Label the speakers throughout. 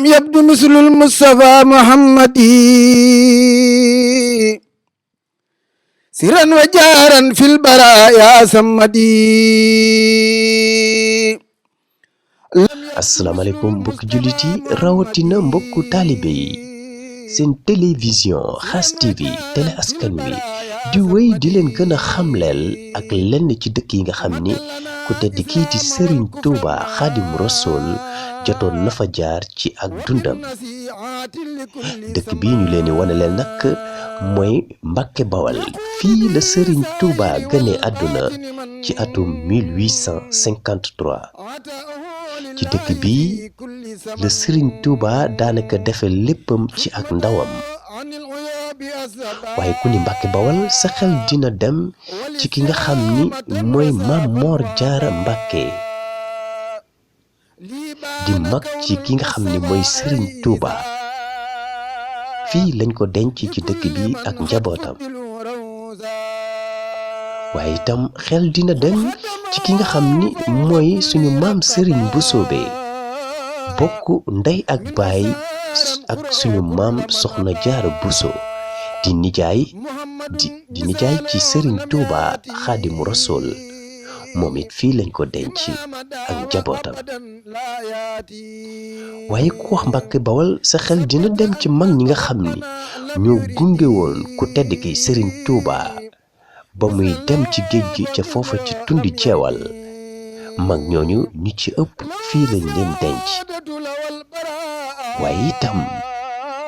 Speaker 1: يبدو مثل المصطفى محمد سرا وجارا في البرايا سمدي.
Speaker 2: asalaamaaleykum mbokki jullit yi rawatina mbokku taalibe yi seen télévision Khass TV télé askan wi di wéy di leen gën a xamleel ak lenn ci dëkk yi nga xam ni ku tedd kii di Serigne Touba Khadim Rassoul jotoon na fa jaar ci ak dundam. dëkk bii ñu leen di wane leen nag mooy Mbàkke Bawal. fii la Serigne Touba gane àdduna ci atum 1853. ci dëkk bi la Serigne Touba daanaka defe léppam ci ak ndawam. waaye ku ni Mbàkke Bawal sa xel dina dem ci ki nga xam ni mooy Maam Moor Jaara Mbàkke di mag ci ki nga xam ni mooy Serigne Touba. fii lañ ko denc ci dëkk bi ak njabootam. waaye itam xel dina dem ci ki nga xam ni mooy suñu maam Serigne Bousobé bokk ndey ak baay ak suñu maam Soxna Jaara Bousso di nijaay ci Serigne Touba Xaadimu Rasuul. moom it fii lañ ko denc ak njabootam. waaye ku wax Mbàkke Bawal sa xel dina dem ci mag ñi nga xam ni ñoo gunge woon ku tedd ki Serigne Touba ba muy dem ci géej gi ca foofa ci tundi ceewal. mag ñooñu ñu ci ëpp fii lañ leen denc. waaye itam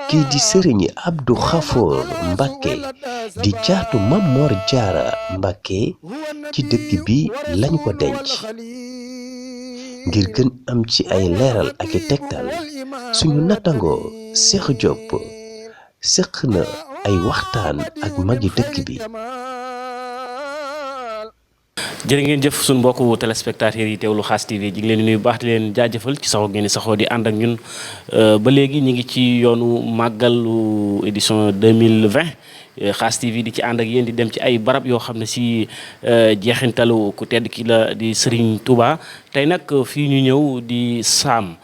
Speaker 2: kii di Serigne Abdou Khafour Mbàkke di caatu Maam Moor Jaara Mbàkke ci dëkk bi lañ ko denc. ngir gën am ci ay leeral ak i tegtal suñu nattangoo Cheikh Diop séq na ay waxtaan ak magi dëkk bi.
Speaker 3: jërë ngeen jëf suñu mbokku téléspectateurs yi teewlu Khass TV ji ngi leen di nuyu baax di leen jaajëfal ci saxoo ngeen di saxoo di ànd ak ñun ba léegi ñu ngi ci yoonu màggalu édition 2020 Khass TV di ci ànd ak yéen di dem ci ay barab yoo xam ne si jeexintalu ku tedd ki la di Serigne Touba. tey nag fii ñu ñëw di Saam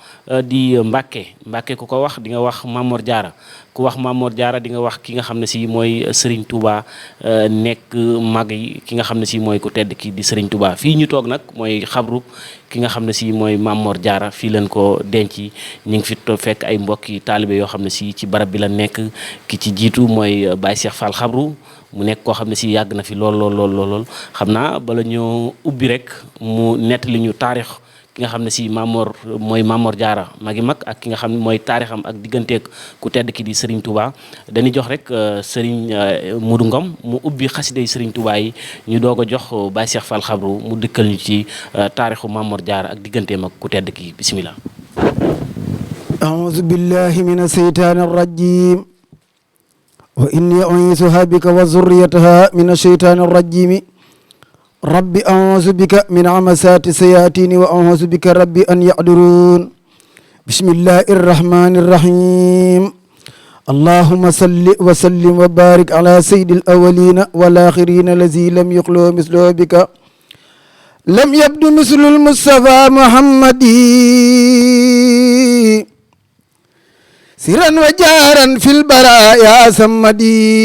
Speaker 3: di Mbàkke ku ko wax di nga wax Maam Moor Jaara ku wax Maam Moor Jaara di nga wax ki nga xam ne si mooy Serigne Touba nekk mag yi ki nga xam ne si mooy ku tedd ki di Serigne Touba. fii ñu toog nag mooy xabru ki nga xam ne si mooy Maam Moor Jaara fii leen ko denc ñu ngi fi fekk ay mbokki taalibe yoo xam ne si ci barab bi la nekk ki ci jiitu mooy Baye Cheikh Fall xabru mu nekk koo xam ne si yàgg na fi lool xam naa bala ñoo ubbi rek mu nettali ñu taarix ki nga xam ne si mooy Maam Moor Jaara magi mag ak ki nga xam ne mooy taarixam ak digganteeg ku tedd ki di Serigne Touba. dañuy jox rek Serigne Modou Ngom mu ubbi xasida yi Serigne Touba yi ñu doog a jox Baye Cheikh Fall xabru mu dëkkal ñu ci taarixu Maam Moor Jaara ak digganteem ak ku tedd ki bisimilah.
Speaker 1: أعوذ بالله من الشيطان الرجيم وإني أعيذها بك وذريتها من الشيطان الرجيم رب أعوذ بك من همزات الشياطين وأعوذ بك رب أن يحضرون بسم الله الرحمن الرحيم اللهم صل وسلم وبارك على سيد الأولين والآخرين الذي لم يخلق مثله بك لم يبدو مثل المصطفى محمد سرا وجارا في البرايا سمدي.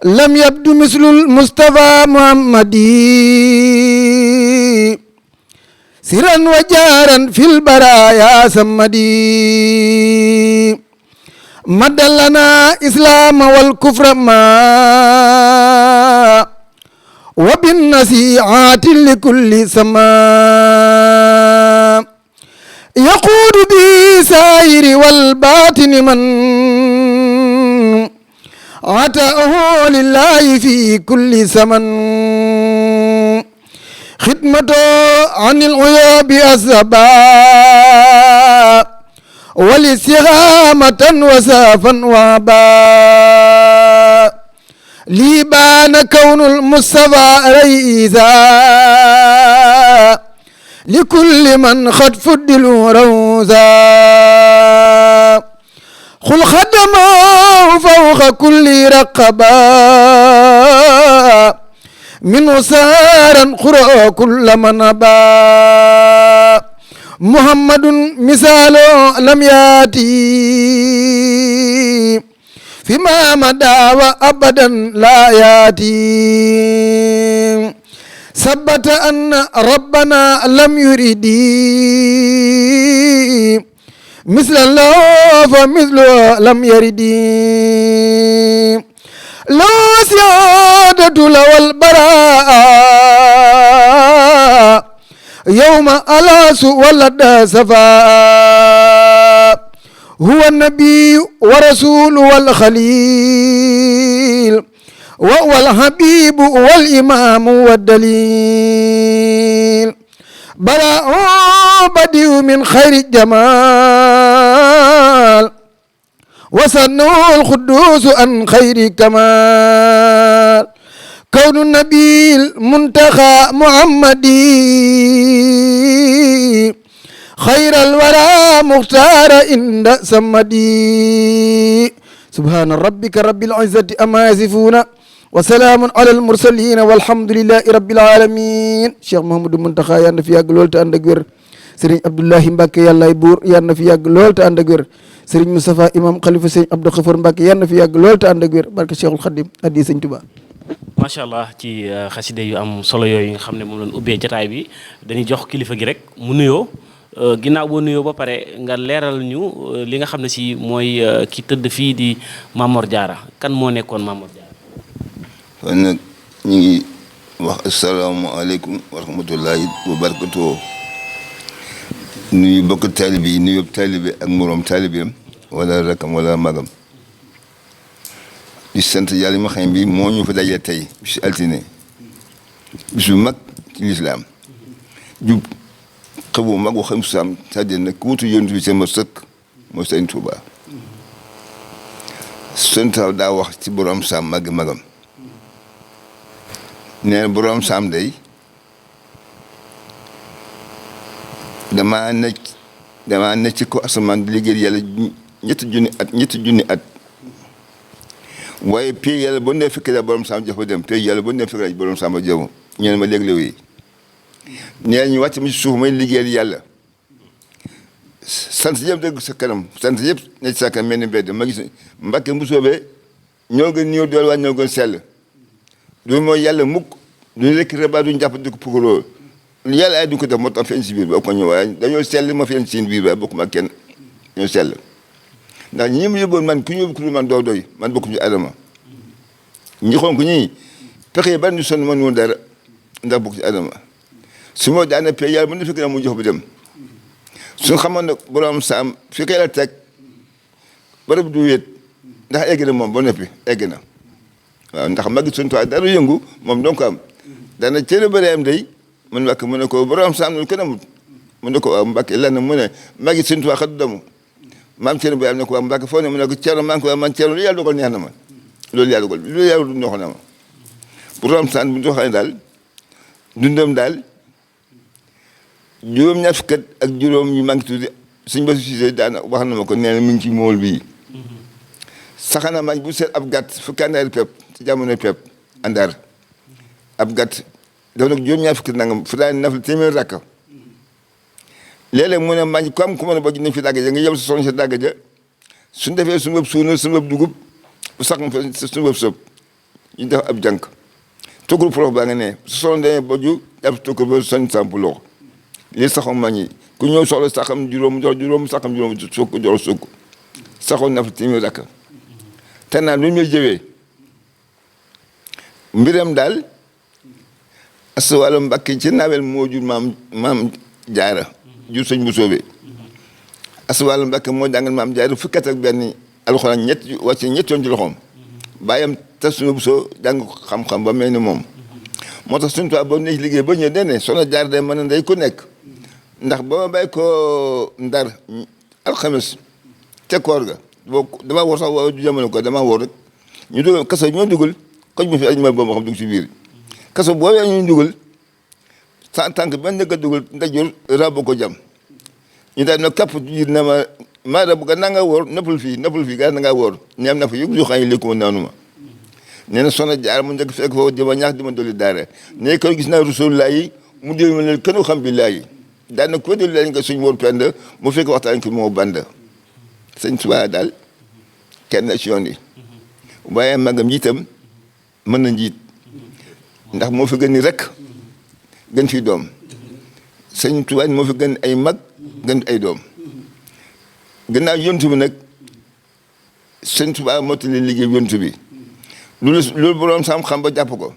Speaker 1: لم يبدو مثل المصطفى محمد سرا وجارا في البرايا سمدي. مد لنا إسلام والكفر ما وبالنصيحات لكل سماء يقود بي سائر والباطن من عطاه لله في كل زمن خدمته عن العيوب الزباء والاستغامة وسافا وعباء لي بان كون المصطفى رئيسا لكل من قد فضلوا روزا خل خدمه فوق كل رقبة من سارا قرأ كل من أبى muhammadun misalo lam yaati fima mada wa abadan la yaati sabata anna rabbana lam yuridi misla law fa mislu lam yaridi la siyadatu lawal baraa yawma alasu walada safa huwa nabiyu wa rasulu wal khalil wa wal habibu wal imamu wad dalil bara badiu min khayri jamal وسنه القدوس عن خير كمال كون النبي المنتخى محمدي خير الورى مختار عند سمدي سبحان ربك رب العزة أما يصفون وسلام على المرسلين والحمد لله رب العالمين Cheikh Mouhamadou Mountakha yal na fi yàgg lool te ànd ak wér Serigne Abdoulahi Mbacke yàllaay buur yal na fi yàgg lool te ànd ak wér Serigne Moustapha imam xalifa Serigne Abdou Khafour Mbacke yal na fi yàgg lool te ànd ak wér barke Cheikhul Khadim addi Serigne Touba.
Speaker 3: macha allah ci xaside yu am solo yooyu nga xam ne moom lañ ubbee jataay bi dañuy jox kilifa gi rek mu nuyoo ginnaaw boo nuyoo ba pare nga leeral ñu li nga xam ne si mooy ki tëdd fii di Mamor Diarra kan moo nekkoon Mamor Diarra.
Speaker 4: kon nag ñu ngi wax asalaamaaleykum wa rahmatullahi wa barakatuh nuyu bokk taalibe yi nuyu taalibe ak moroom taalibeem wala rakam wala magam di sant yàlla ma xam bi moo ñu fa dajee tey bisu altine bisu mag ci lislaam jub xabu mag wa xam saam c'est-à-dire nag ku wutu yonent bi sama sëkk mooy Sëriñ Tuubaa sontaw daa wax ci borom saam mag magam nee na borom saam day damaa nekk ci ko asamaan di liggéey yàlla ñetti junni at waaye pay yàlla boo nee fekk la borom saam jox ba dem pay yàlla boo nee fekk la borom saam ba jëm ñu ne ma léegi la wéy nee ñu wàcc ma ci suuf may liggéeyal yàlla sant yëpp dégg sa kanam sant yëpp ne ci sa kanam mel ni mbedd ma gis Mbàkke bu soobee ñoo gën ñëw doole waaye ñoo gën sell du mooy yàlla mukk duñu lekk rebat duñu jàpp di ko pugaloo yàlla ay duñ ko def moo tax feeñ si biir ba ko ñëw waaye dañoo sell ma feeñ si biir ba bokkuma kenn ñoo sell ndax ñi mu yóbboon man ku ñu man doo doy man bokku ñu adama ñi xoon ko ñii pexe ban ñu sonn man woon dara ndax bokku ci adama su ma daana pe yàlla mën na fekk na mu jox bi dem suñ xamoon nag borom saam fi koy la teg barab du wéet ndax egg na moom ba noppi egg na waaw ndax magi suñ tuwi dara yëngu moom donc am daana cëre bëri am day man Mbàkke mu ne ko borom saam lu kenn amut mu ne ko waaw Mbàkke lan mu ne magi suñ tuwi xatu damu maam Thierno Boye am na ko waa Mbacke foo ne mu ne ko Thierno maa ngi ko waa man Thierno lu yàlla dogal neex na ma loolu yàlla dogal loolu yàlla du neexoon na ma borom saam bu ñu doxalee daal dundam daal juróom-ñaar fukk ak juróom ñu manqué tuuti suñ ba Cissé daan wax na ma ko nee na mi ngi ci mool bii saxana mañ bu seet ab gàtt fukki àndaari pepp ci jamono pepp àndaar ab gàtt daf nag juróom-ñaar fukk nangam fu daan naf la téeméer rakk léeg-léeg mu ne mañ ko am ku mën a bojj nañ fi dàgg ja nga yem sa soxna sa dàgg ja suñ defee suñu bëb suuna suñu bëb dugub bu sax fa suñu bëb sëb ñu def ab jànk tokkul porox baa nga ne su soxna demee bojju jàpp tokkul ba soñ samp loxo lii saxoon mañ yi ku ñëw soxla saxam juróom jox juróom saxam juróom sukk jox sukk saxoon na fa téeméer rakk te naan lu ñu jëwee mbiram daal as wàllu Mbàkke ci nawel moo jur maam Jaara jur sëñ bu soobee aswal Mbàkke moo jàngal maam Jaara fukki at ak benn alxuraan ñett wàcce ñett yoon ci loxoom bàyyam te suñu bu soo jàng xam-xam ba mel ni moom moo tax suñu tubaab ba nekk liggéey ba ñëw dene soxna Jaara day mën a ndey ku nekk ndax ba ma bàyyi ko Ndar alxames te koor ga boo damaa wóor sax waa jamono ko damaa wóor rek ñu dugal kaso ñoo dugal koñ ma fi aj ma boobu xam dugg si biir kaso boobee ñu dugal sa tànk benn nga dugal ndajur rabo ko jam ñu daal nag kapp jiir na ma maa rabu ga na nga wóor nëppal fii gaa na ngaa wóor ñeem na fa yëg lu xam yi lékkuma naanu ma nee na soxna Jaara mu njëkk fekk foofu di ma ñaax di ma dolli daara ne ko gis naa rasulullah yi mu dé ma leen kenn xam billaa yi daana ko delu lañ ko suñ Mor Penda mu fekk waxtaan ki moo banda sëñ Tuubaa daal kenn ci yoon yi waaye magam jiitam mën na njiit ndax moo fi gën ni rek gën fi doom sëñ Tuubaa moo fi gën ay mag gën ay doom gannaaw yontu bi nag sëñ Tuubaa mottali liggéey yontu bi loolu boroom xam-xam ba jàpp ko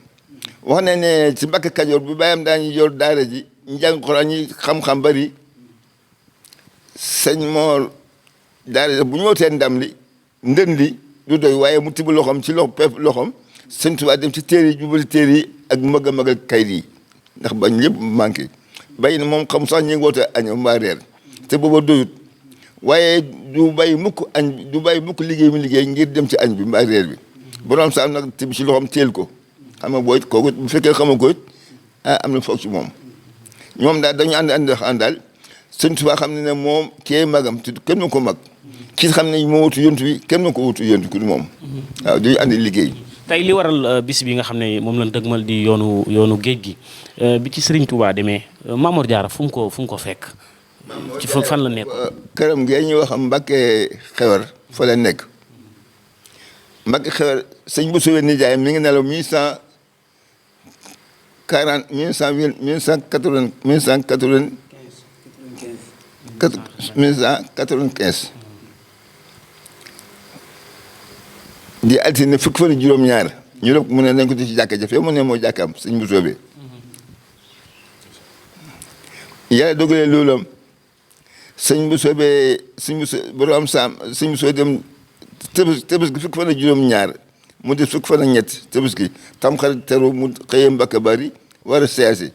Speaker 4: wax ne ne ci Mbàkke Kajoor bu bàyyam daañu yor daara ji njàng Xuraan ñi xam-xam bari sëñ Moor daara bu ñu wootee ndam li ndën li du doy waaye mu tibb loxoom ci loxoom sëñ Tuubaa dem ci téere yi jubali téere yi ak mag a mag a kayit yi ndax bañ lépp manqué bay na moom xam sax ñu ngi woote añ mbaa reer te booba doyut waaye du bàyyi mukk añ du bàyyi mukk liggéey mi liggéey ngir dem ci añ bi mbaa reer bi borom saam nag tibb ci loxoom teel ko xam nga booy kooku bu fekkee xama ko am na foog ci moom ñoom daal dañu ànd daal sëñ Tuubaa xam ne moom kee magam te kenn na ko mag kii xam ne moo wutu yontu bi kenn na ko wutu yontu ku moom waaw dañu àndi liggéey
Speaker 3: tey li waral bis bi nga xam ne moom lañ dëgmal di yoonu géej gi bi ci Serigne Touba demee Mamor Diarra fu mu ko fekk ci fan la nekk
Speaker 4: këram ngee ñu wax Mbàkke Xewar fa la nekk Mbàkke Xewar sëñ bu suwee nijaay mi ngi nelaw 1995 di altine fukk fan juróom-ñaar ñu rek mu ne nañ ko ci jàkka jafe mu ne moo jàkkaam sëñ bu soobee yàlla dogalee loolu sëñ bu soobee borom saam sëñ bu soobee dem Tabaski fukk fan juróom-ñaar mu def fukk fan ak ñett Tabaski tam xarit teru mu xëyee Mbàkke Bari war a siyaasi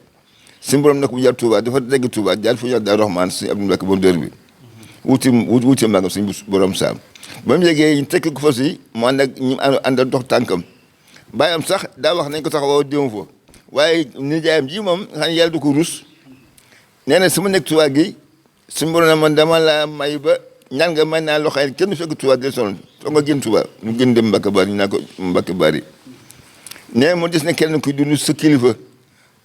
Speaker 4: si borom nag bu jaar Touba dafa dégg Touba jaar fu ñu wax Daaru Rahmaan si Abdou Mbàkke bon dër bi wuti magam sëñ bu borom saam ba mu yegee ñu tekki ko fa si mu ànd ak ñu àndal dox tànkam bàyyam sax daa wax nañ ko tax woo déw fa waaye nijaayam ji moom xam yàlla du ko rus nee na sama nekk Touba gi suñu borom man dama la may ba ñaan nga may naa loxo yi kenn fekk Touba del sonal foog nga génn Touba mu gën dem Mbàkke Bari ñu naa ko Mbàkke Bari nee mu des ne kenn kuy dund sa kilifa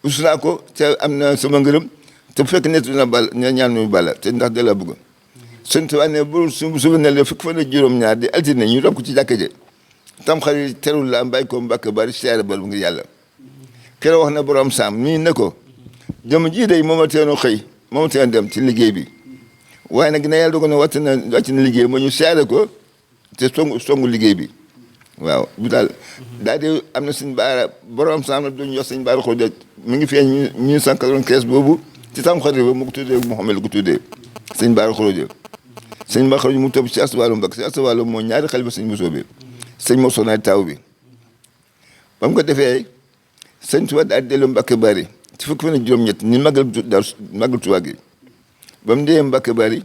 Speaker 4: us naa ko te am na sama ngërëm te bu fekk nettu na bal ñaan nu bala te ndax da la bëgg sëñ Tuubaa ne bu suba ne la fukk fan ak juróom-ñaar di altine ñu rob ko ci jàkka je tam xarit terul la mbay ko Mbàkke Bari siyaare bal bu ngir yàlla keroog wax na borom saam nii ne ko jëm ji day mooma teenoo xëy mooma teen dem ci liggéey bi waaye nag na yàlla dogal na wàcc na liggéey ma ñu siyaare ko te songu liggéey bi waaw bu daal di am na suñ baara borom saam la duñu wax suñ baara xoo mi ngi feeñ 1995 boobu ci tam xarit ba mu ko tuddee Mouhamed ko tuddee sëñ baara xorojo sëñ ba xorojo mu topp ci astuwàllu Mbàkke si astuwàllu moo ñaari xalifa sëñ Bousso bi sëñ moo sonaay taw bi ba mu ko defee sëñ Tuubaa daal dellu Mbàkke Bari ci fukki fan ak juróom-ñett ni magal Tuubaa gi ba mu dee Mbàkke Bari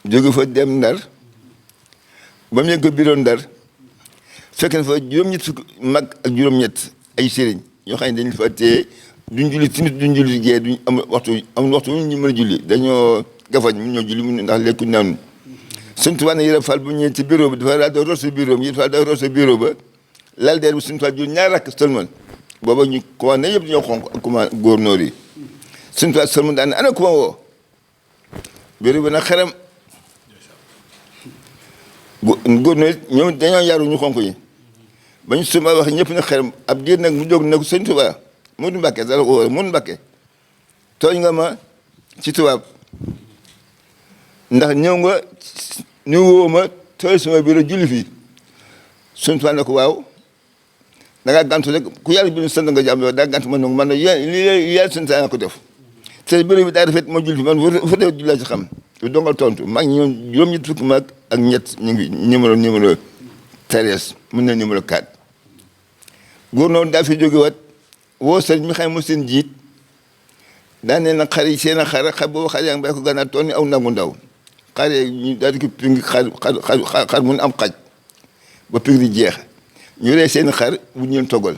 Speaker 4: jóge fa dem Ndar ba mu yegg ko biroon Ndar fekk na fa juróom-ñett fukk mag ak juróom-ñett ay sëriñ ñoo xam ne dañu fa téye duñ julli timit duñ julli gee duñ am waxtu ñu mën a julli dañoo gafañ mun ñoo julli mun ndax lekku naanu Sëñ Tuubaa ne Yëra Fall bu ñëwee ci bureau bi dafa daal di root sa bureau bi Yëra Fall dafa root sa bureau ba lal deer bi Sëñ Tuubaa jul ñaar rakk sëlmal booba ñu commandé yëpp ñoo xonk ak commandé góornóor yi Sëñ Tuubaa sëlmal daan ne ana ku ma woo bureau bi nag xaram góornóor yi ñoom dañoo yaru ñu xonk yi ba ñu suma wax ñëpp ne xaram ab diir nag mu jóg ne ko Sëñ Tuubaa Moodu Mbàkke dala ko wóor Moodu Mbàkke tooñ nga ma ci tubaab ndax ñëw nga ñu woo ma tooy sama bureau julli fii Sëñ Tuubaa ne ko waaw da ngaa gàntu rek ku yàlla bi ñu sant nga jàmm yow daa gàntu man nag man li yàlla sant naa ko def te bureau bi daa rafet ma julli fi man fa def julli laa ci xam lu dongal tontu mag ñi ñoom juróom-ñett fukki mag ak ñett ñu ngi numéro 13 mun na numéro 4 góor noonu daa fi jóge wat woo sëriñ mi xam mo seen jiit daan ne nag xar yi seen a xar boobu xar yaa ngi bay ko gànnaar toon ni aw nangu ndaw xar yi ñu daal di ko pingi xar mun am xaj ba ping di jeex ñu ree seen xar bu ñu leen toggal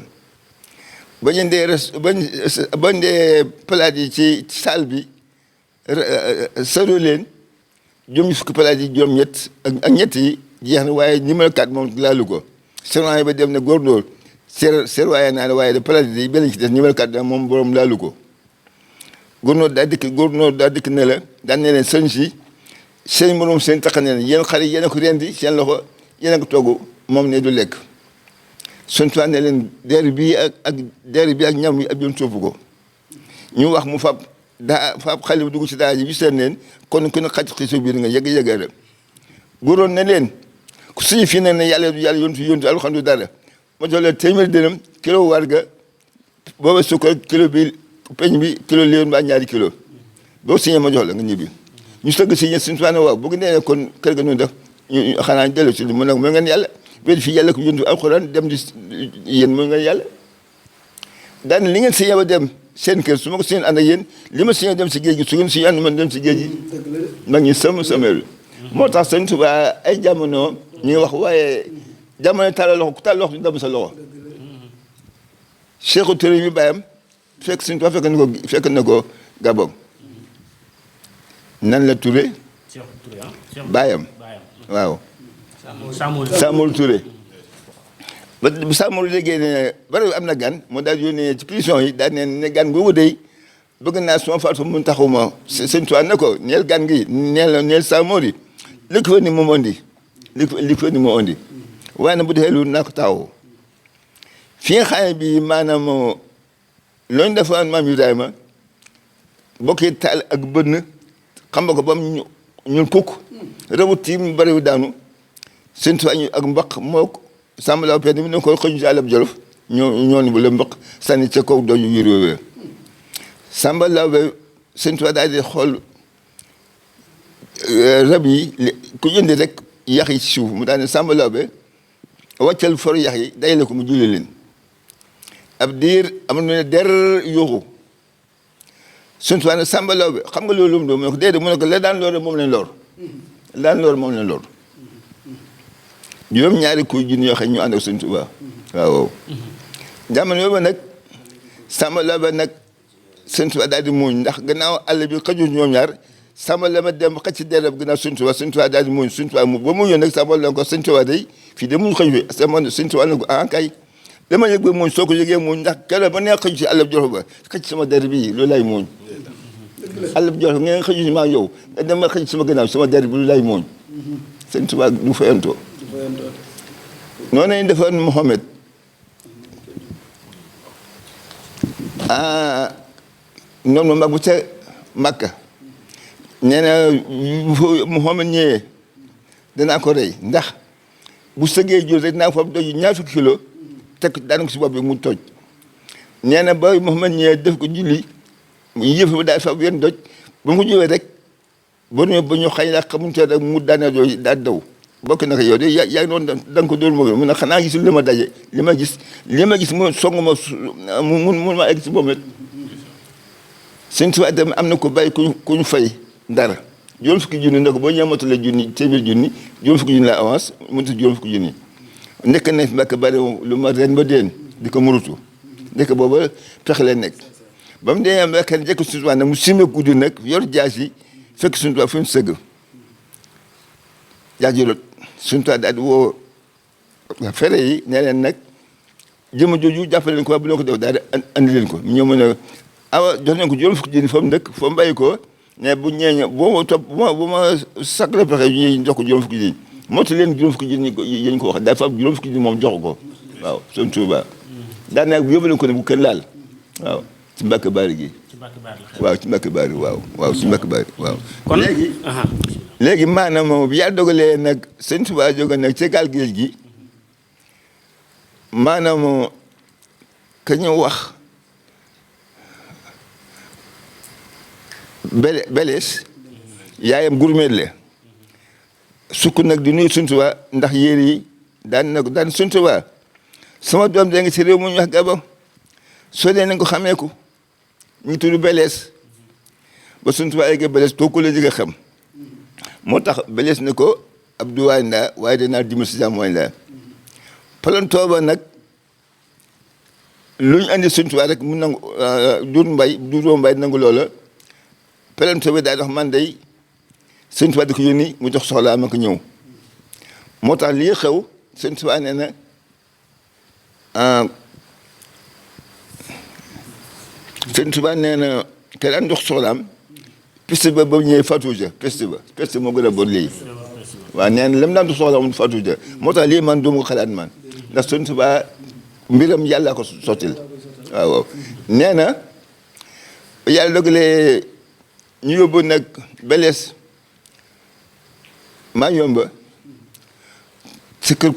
Speaker 4: bañ dee palaat yi ci salle bi saro leen juróom ñu fukki palaat yi juróom-ñett ak ñett yi jeex na waaye numéro 4 moom laalu ko serment yi ba dem ne góornóor ser waaye naa ne waaye de palaat yi benn ci des numéro 4 moom borom laalu ko góornóor daa dikk ne la daan ne leen sëñ si seen moroom seen taxane yéen xale yéen a ko rendi seen loxo yéen a ko togg moom ne du lekk Sëñ Tuubaa ne leen der bi ak ñam yi ab yoon soofu ko ñu wax mu fab xale bu dugg ci daa ji bi seen leen kon ku ne xaj xiso biir nga yëgg rek góoroon ne leen ku suñu fii ne yàlla yóntu alxamdu dara ma jox leen téeméeri dërëm kilo warga booba sukkar kilo bi peñ bi kilo léon ba ñaari kilo boo signé ma jox la nga ñibbi ñu sëgg signé Sëñ Tuubaa ne waaw bu nee kon kër ga noonu def ñu xanaa dellu si mu nag mooy ngeen yàlla wéet fii yàlla ko yóntu alxuraan dem di yéen mooy ngeen yàlla daan li ngeen signé ba dem seen kër su ma ko signé ànd ak yéen li ma signé dem si géej gi su ngeen signé ànd man dem si géej gi mag ñi sëmeelu moo tax Sëñ Tuubaa ay jamono ñu ngi wax waaye jamono tàllal loxo ku tàll loxo du dem sa loxo Sékou Touré mi bàyyam fekk Sëñ Tuubaa fekk na ko Gabon nan la Touré bàyyam waaw Samori Touré ba Samori léegi ne bari am na gan moo daal yónnee ci prison yi daal ne gan boobu dey bëgg naa suma faatu mun taxuma Sëñ Tuubaa ne ko neel gan gi neel Samori li ko fa ni moom andi li ko ni moo andi waaye nag bu defee lu naa ko taawoo fi nga xam ne bi maanaam looñu defoon maam Ibrahima bokkee taal ak bënn xam nga ko ba mu ñuul kukk rewu tiim bariwu daanu Sëñ Tuubaa ñu ak mbaq moo Samba Law Penda mi ne ko xëñ si àllab Jolof ñoo ni bu la mbaq sànni ca kaw doju yur wéwee Samba Law Sëñ Tuubaa daal di xool rab yi ku indi rek yax yi ci suuf mu daal ne Samba Law wàccal for yax yi day la ko mu julli leen ab diir am na ne der yuuxu Sëñ Tuubaa ne Samba Law xam nga loolu mu ne ko déedéet mu ne ko la daan loor moom leen loor juróom ñaari kuy junni yoo xam ñu ànd ak Sëñ Tuubaa waaw jamono yoobu nag Samba Law nag Sëñ Tuubaa daal di muuñ ndax gannaaw àll bi xëju ñoom ñaar Samba Law dem xëcc ci dereb gannaaw Sëñ Tuubaa daal di muuñ Sëñ Tuubaa mu ba muuñoon nag Samba Law ko Sëñ Tuubaa day fii de muñ xëj fi Sëñ Tuubaa ne ko kay dama yëg ba muuñ soo ko yëgee muuñ ndax keroog ba nee xëju si àll bi Jolof ba xëcc sama der bii loolu lay muuñ àll bi Jolof ngeen xëju si maa yow dama xëj sama gannaaw sama der bi loolu lay muuñ Sëñ Tuubaa du fayantoo noonu lañ defoon Mohamed noonu ma mag bu ca Makka nee na Mohamed ñëwee danaa ko rey ndax bu sëggee jul rek naa foofu doj ñaar fukki kilo teg daana ko si bopp bi mu toj nee na ba Mohamed ñëwee def ko julli yëf ba daal fa yenn doj ba mu ko jógee rek ba ñu xëy na xamuñ te rek mu daana doj daal daw bokk na ko yow de yaa ngi doon da nga ko dóor ma mun a xanaa gisul li ma daje li ma gis mu song ma mun ma egg si boobu rek Sëñ Tuubaa dem am na ko bàyyi ku ñu fay dara juróom fukki junni ne ko boo ñaamatalee téeméer junni juróom fukki junni la avance mënut a juróom fukki junni nekk na fi Mbàkke bari lu ma ren ba déen di ko murutu nekk booba pexe leen nekk ba mu dee Mbàkke jekk Sëñ Tuubaa nag mu simee guddi nag yor jaas yi fekk Sëñ Tuubaa fu mu sëgg jaas yi lot Sëñ Tuubaa daal di woo fere yi ne leen nag jëma jooju jàppale leen ko bu leen ko def daal di andi leen ko ñëw mu ne awa jox nañ ko juróom fukki junni fa mu dëkk fa mu bàyyi ko ne bu ñeeñe boo ma topp bu ma sacré pexe ñu jox ko juróom fukki junni motu leen juróom fukki junni yéen ko wax daal fa juróom fukki junni moom jox ko waaw Sëñ Tuubaa daan naa yóbbu leen ko ne bu kenn laal waaw ci Mbàkke Baari gi waaw ci Mbàkke Baari waaw ci Mbàkke Baari waaw kon léegi maanaam bi yàlla dogalee nag Sëñ Tuubaa jóge nag ci gaal géej gi maanaam ka ñu wax belees yaayam gurmeel la sukk nag di nuyu Sëñ Tuubaa ndax yéer yi daan Sëñ Tuubaa sama doom da nga ci réew mu ñu wax Gabon soo dee nañ ko xamee ko ñu tudd belees ba Sëñ Tuubaa yeggee belees kooku la jëkk a xam moo tax belees ne ko Abdou waay ndaa waaye danaa dimbali si jàmm waay ndaa palantoo ba nag lu ñu andi Sëñ Tuubaa rek mu nangu Duudu Mbay nangu loola palantoo bi daal dox man day Sëñ Tuubaa di ko yónni mu jox soxlaa ma ko ñëw moo tax lii xew Sëñ Tuubaa nee na Sëñ Tuubaa nee na ke daan dox soxlaam piste ba ñëwee Fatou ja piste moo gën a bon léegi waaw nee na lam daan dox soxlaam Fatou ja moo tax lii man doomu xalaat man ndax Sëñ Tuubaa mbiram yàlla ko sottil waaw nee na yàlla dogalee ñu yóbbu nag belees maa yomba si kër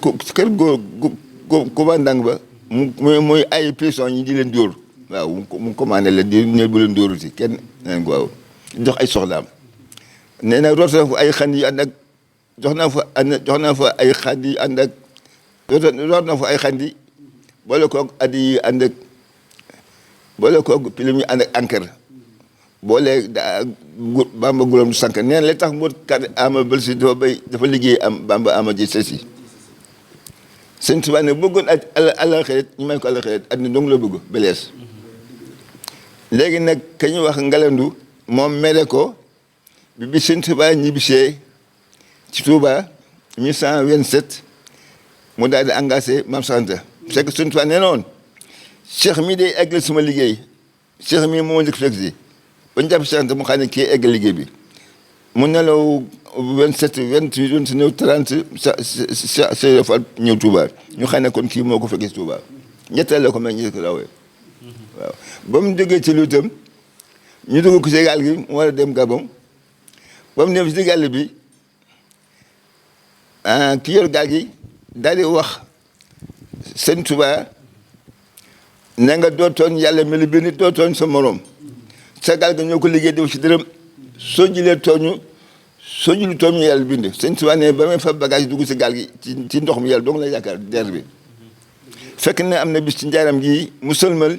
Speaker 4: commandant ba muy ay prison ñi di leen dóor waaw mu commandé leen di ñëw bu leen dóoruti kenn neen ko waaw jox ay soxlaam nee na root na fa ay xand yi ànd ak jox naa fa ay xand yi ànd ak root na fa ay xand yi boole koog addi yi ànd ak boole koog pilim yi ànd ak encre boole Bamba gulam du sànq nee na li tax mu kat ama bël si dafa liggéey am Bamba ama ji sesi Sëñ Tuubaa ne bëggoon àllaxeet ñu may ko àllaxeet àddina dong la bëgg belees léegi nag ka ñu wax Ngalandu moom mere ko bi Sëñ Tuubaa ñibbisee ci Touba 1127 mu daal di engagé Maam Santa c'est que Sëñ Tuubaa nee na woon Cheikh mii day eggal sama liggéey Cheikh mii moo njëkk fekk si ba ñu jàpp Cheikh Anta mu xam ne kii eggal liggéey bi mu nelaw 27 28 29 30 sa fa ñëw Touba ñu xam ne kon kii moo ko fekkee si Touba ñetteel la ko may ñu ko rawee waaw ba mu jógee ci lu itam ñu dugg ko ci gaal gi mu war a dem Gabon ba mu dem ci gaal bi ki yor gaal gi daal di wax Sëñ Tuubaa ne nga dootoon yàlla mel bi nit dootoon sa morom sa gaal gi ñoo ko liggéey def ci dërëm soo jëlee tooñu yàlla bind Sëñ Tuubaa ne ba may fa bagage dugg ci gaal gi ci ndox mi yàlla dong la yaakaar der bi fekk na am na bis ci njaaram gi mu sëlmal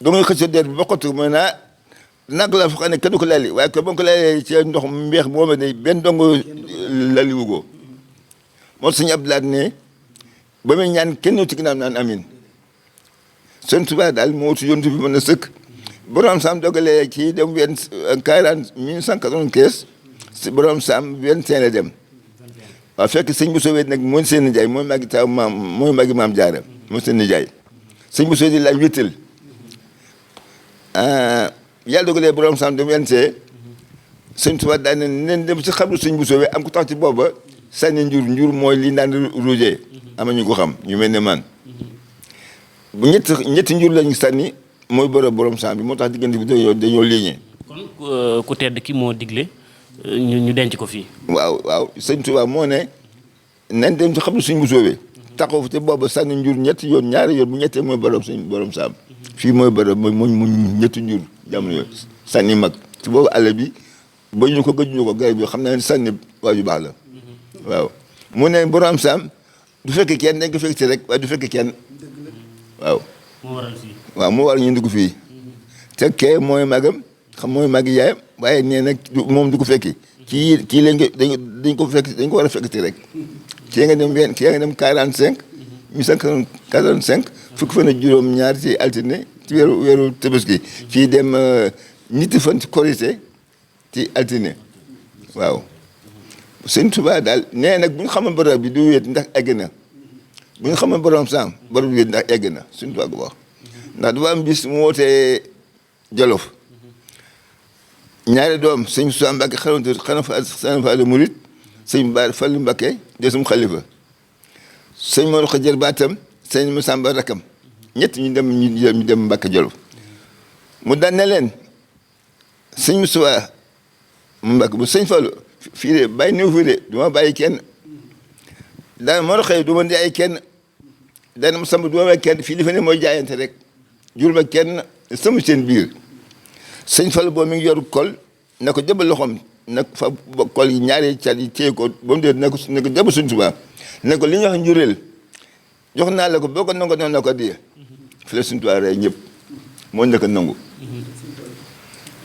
Speaker 4: doo nga xëcc der bi ba xottu mooy nag la fa xam ne kenn du ko lali waaye ko ba ko lalee ci ndox mu mbeex mooma day benn dongo lali wugoo moo Sëñ Abdu Lahat ne ba muy ñaan kenn ñëw ci ginnaaw naan amin Sëñ Tuubaa daal moo wutu yontu bi mën a sëkk borom saam dogalee kii dem 1995 borom saam 25 la dem waaw fekk sëñ bu soobee nag mooy seen nijaay mooy magi taw maam mooy magi maam Jaara mooy seen nijaay sëñ bu soobee di la wéttal yàlla dogalee borom saam dem 25 Sëñ Tuubaa daal ne neen dem si xabru sëñ bu soobee am ko tax ci booba sànni njur mooy li naan rouge ama ñu ko xam ñu mel ne man bu ñetti njur lañu sànni mooy borom saam bi moo tax diggante bi dañoo liggéey.
Speaker 3: kon ku tedd ki moo digle ñu denc ko fii.
Speaker 4: waaw Sëñ Tuubaa moo ne nañ dem ci xam ne suñ bu soobee taxaw te booba sànni njur ñetti yoon ñaari yoon bu ñettee mooy borom saam fii mooy mooy ñetti njur jamono yooyu sànni mag ci boobu àll bi ba ñu ko gëj ñu ko garab bi xam naa ne sànni waa ju baax la waaw mu ne borom saam du fekk kenn dañ ko fekk ci rek waaye du fekk kenn waaw. moo waral ñu dugg fii te kee mooy magam xam mooy magi yaayam waaye nee na moom du ko fekki kii lañ ko dañ ko fekk dañ ko war a fekk ci rek kii nga dem 45 1945 fukki fan ak juróom ñaar ci altine ci weeru Tabaski fii dem ñetti fan ci Korité ci altine waaw Sëñ Tuubaa daal nee nag bu ñu xamoon borom bi du wéet ndax egg na bu ñu xamoon borom saam borom bi wéet ndax egg na Sëñ Tuubaa ko wax ndax dafa am bis mu wootee Jolof ñaari doom sëñ Moussa Mbacke xalifa de Mouride sëñ Bara Fallu Mbacke de sum xalifa sëñ Mor Xajar baatam sëñ Masamba rakam ñett ñu dem Mbacke Jolof mu daan ne leen sëñ Moussa mu Mbacke bu sëñ Fallu fii de bàyyi néew fii de du ma bàyyi kenn daan Mor Xajar du ma di ay kenn daan Masamba du ma bàyyi kenn fii li fa ne mooy jaayante rek jur ma kenn sama seen biir sëñ Fallu boobu mi ngi yor kol na ko jëbal loxoom nag fa kol yi ñaari cat yi téye ko ba mu dee ne ko jëbal Sëñ Tuubaa ne ko li ñuy wax njureel jox naa la ko boo ko nangu noonu la ko di fi la Sëñ Tuubaa rey ñëpp moo njëkk a nangu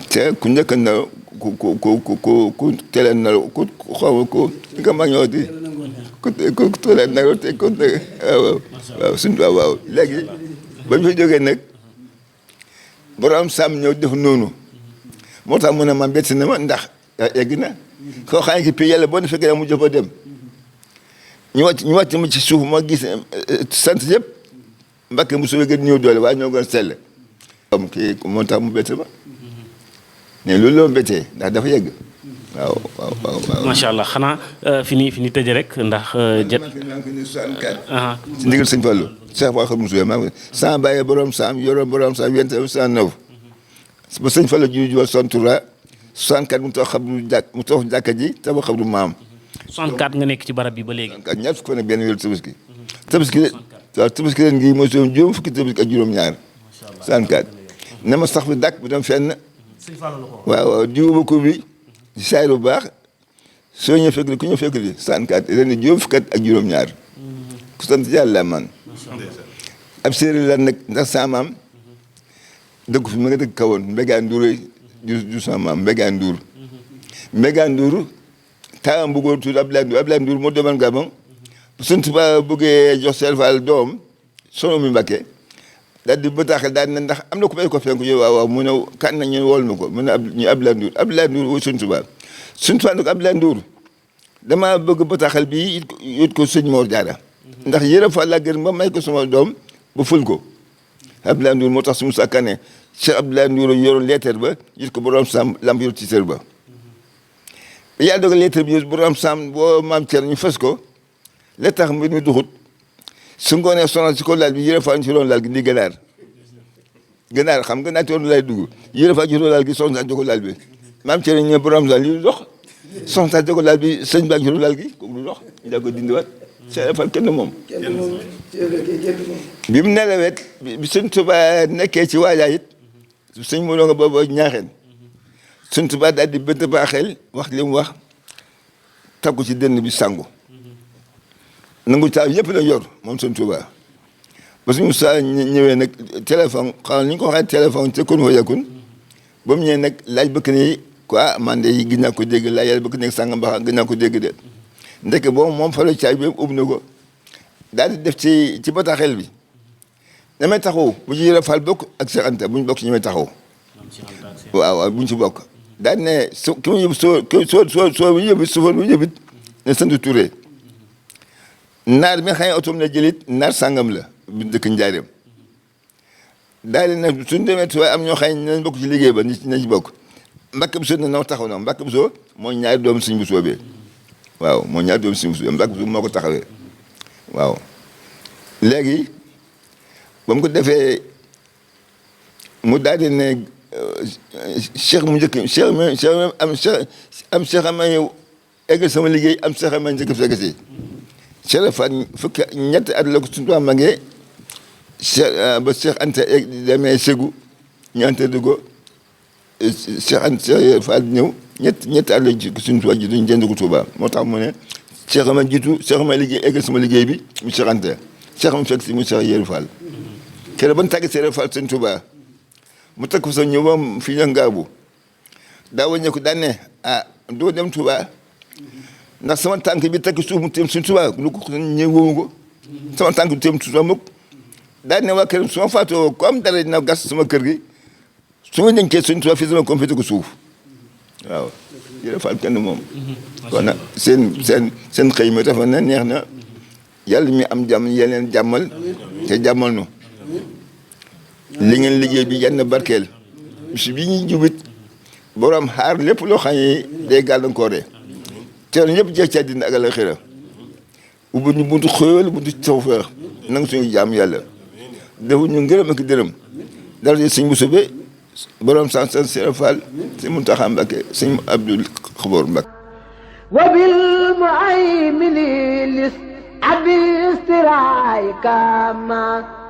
Speaker 4: te ku njëkk a na ku teel a na ku xaw ku nga mag ñoo di ku teel a na te ku waaw Sëñ Tuubaa waaw léegi ba ñu fa jógee nag borom saam ñëw def noonu moo tax mu ne ma bett na ma ndax egg na koo xam ne ki pii yàlla boo ne fekkee mu jëfa dem ñu wàcc ma ci suuf ma gis sant yëpp Mbàkke mu suwe gën ñëw doole waaye ñoo gën sell am kii moo tax mu bett ma ne loolu loo bettee ndax dafa yegg waaw.
Speaker 3: macha allah xanaa fi ni tëjee rek ndax. jët
Speaker 4: maa ngi ko ni 64. ci ndigal sëñ Fallou. Cheikh Ba xam Moussa maa ngi ko sans bàyyi borom saam yoroon borom saam 69. ba sëñ Fallou ji ju 63 64 mu toog mu toog jàkka ji tabax xabru maam.
Speaker 3: 64 nga nekk ci barab bi ba léegi.
Speaker 4: 64 ñaar fukk ak benn wéeru tabaski. tabaski leen ngi mooy suñu juróom fukki tabaski ak juróom-ñaar. 64 ne ma sax bi dàkk bu dem fenn. waaw jiwu ko bi di saay lu baax soo ñëw fekk ku ñëw fekk li 64 ren ni juróom fukki ak juróom-ñaar. ku sant yàlla man. ab séeréer la nag ndax sa maam dëkk fi ma nga dëkk kawoon Mbégaan Ndour du sa maam Mbégaan Ndour. Mbégaan Ndour taawam bëggoon tuuti Abdoulaye Ndour moo demoon Gabon suñ Tuubaa bëggee jox Cheikh Fall doom sono mi Mbakke daal di bataaxal daal ne ndax am na ku may ko fenk yow waaw mu ne kan na ñu wol ma ko mu ne ñu Abdoulaye Ndour woo suñ Tuubaa ne ko Abdoulaye Ndour damaa bëgg bataaxal bi yit ko sëñ Mor Diarra ndax Yëra Fall laa gën ba may ko sama doom ba ful ko Abdoulaye Ndour moo tax su mu sàkkane Cheikh Abdoulaye Ndour yoroon lettre ba yit ko borom sam lamp yor ci sër ba yaa dogal lettre bi borom sam boo maam Thierno ñu fës ko la tax mbir mi duxut su ngoonee sonal si ko laal bi Yëra Fall ci loon laal gi ndi ganaar xam nga naati woon lay dugg Yëra Fall ci loon laal gi soxna si ko laal bi maam Thierno ñu borom sam li dox soxna si ko laal bi sëñ ba ci loon laal gi kooku du dox ñu daa ko dindiwaat Cheikh Fall kenn moom bi mu nelawet bi sëñ Tuubaa nekkee ci waajaay it sëñ mu doo nga boobu ñaaxeen sëñ Tuubaa daal di bënt baaxel wax li mu wax taggu ci dënn bi sangu nangu caabi yëpp la yor moom sëñ Tuubaa ba suñu saa ñëwee nag téléphone xam ni ñu ko waxee téléphone te kun fa yakun ba mu ñëwee nag laaj bëkk ne quoi man de gis naa ko dégg laaj yàlla bëkk nekk sàngam ba gis naa ko dégg de ndeke boobu moom fa la caabi bi ub na ko daal di def ci bataaxel bi damay taxaw bu ci Yëra Fall bokk ak Cheikh Anta bu ñu bokk ci ñemee taxaw waaw bu ñu ci bokk daal ne su ki mu yóbbu soo bu yóbbu suufar bu yóbbit ne sant Touré naar bi nga xam ne otom la jëlit naar sàngam la bu dëkk Njaareem daal di ne suñu demee tuwaay am ñoo xam ne nañ bokk ci liggéey ba nañ ci bokk Mbàkke Buso ne noo taxaw na Mbàkke Buso mooy ñaari doomu Sëñ Buso bi waaw mooy ñaari doomu Sëñ Buso Mbàkke Buso moo ko taxawee waaw léegi ba mu ko defee mu daal di ne cheikh mu njëkk cheikh ma yow eggal sama liggéey am cheikh ma njëkk fekk si Cheikh Fall fukki ñetti at la ko suñu tubaab magee ba Cheikh Anta demee Ségou ñu Anta duggo Cheikh Fall ñëw ñetti at la suñu tubaab jiitu ñu jënd ko Touba moo tax mu ne cheikh ma jiitu cheikh ma liggéey eggal sama liggéey bi mu Cheikh Anta cheikh ma fekk si mu Cheikh Yëra Fall keroog ba ñu tàggat Yëra Fall sëñ Touba mu takk fa sa ñëw moom fii la ngaabu daa wàññeeku daan ne doo dem Touba ndax sama tànk bi takk suuf mu téem suñ Touba lu ko ñëwoomu ko sama tànk bi téem suuf mukk daan ne waa kër su ma faatoo ko am dara dina gas sama kër gi su ma denkee suñ Touba fii sama compété ko suuf waaw Yëra Fall kenn moom kon nag seen xëy mi dafa na neex na yàlla mi am jàmm yeneen jàmmal te jàmmal nu li ngeen liggéey bi yenn barkeel bis bi ñuy jubit borom xaar lépp loo xam ne day gàllankoore te ñëpp jeex ci àddina ak àllaaxira ubbi ñu buntu xéewal buntu tawfeex nangu suñu jaam yàlla defu ñu ngërëm ak dërëm dara di sëñ Bousso be borom san Yëra Fall sëñ Muntaxa Mbàkke sëñ Abdul Xaboor Mbàkke
Speaker 5: wa bil mu'aymini lis abi istiraayka ma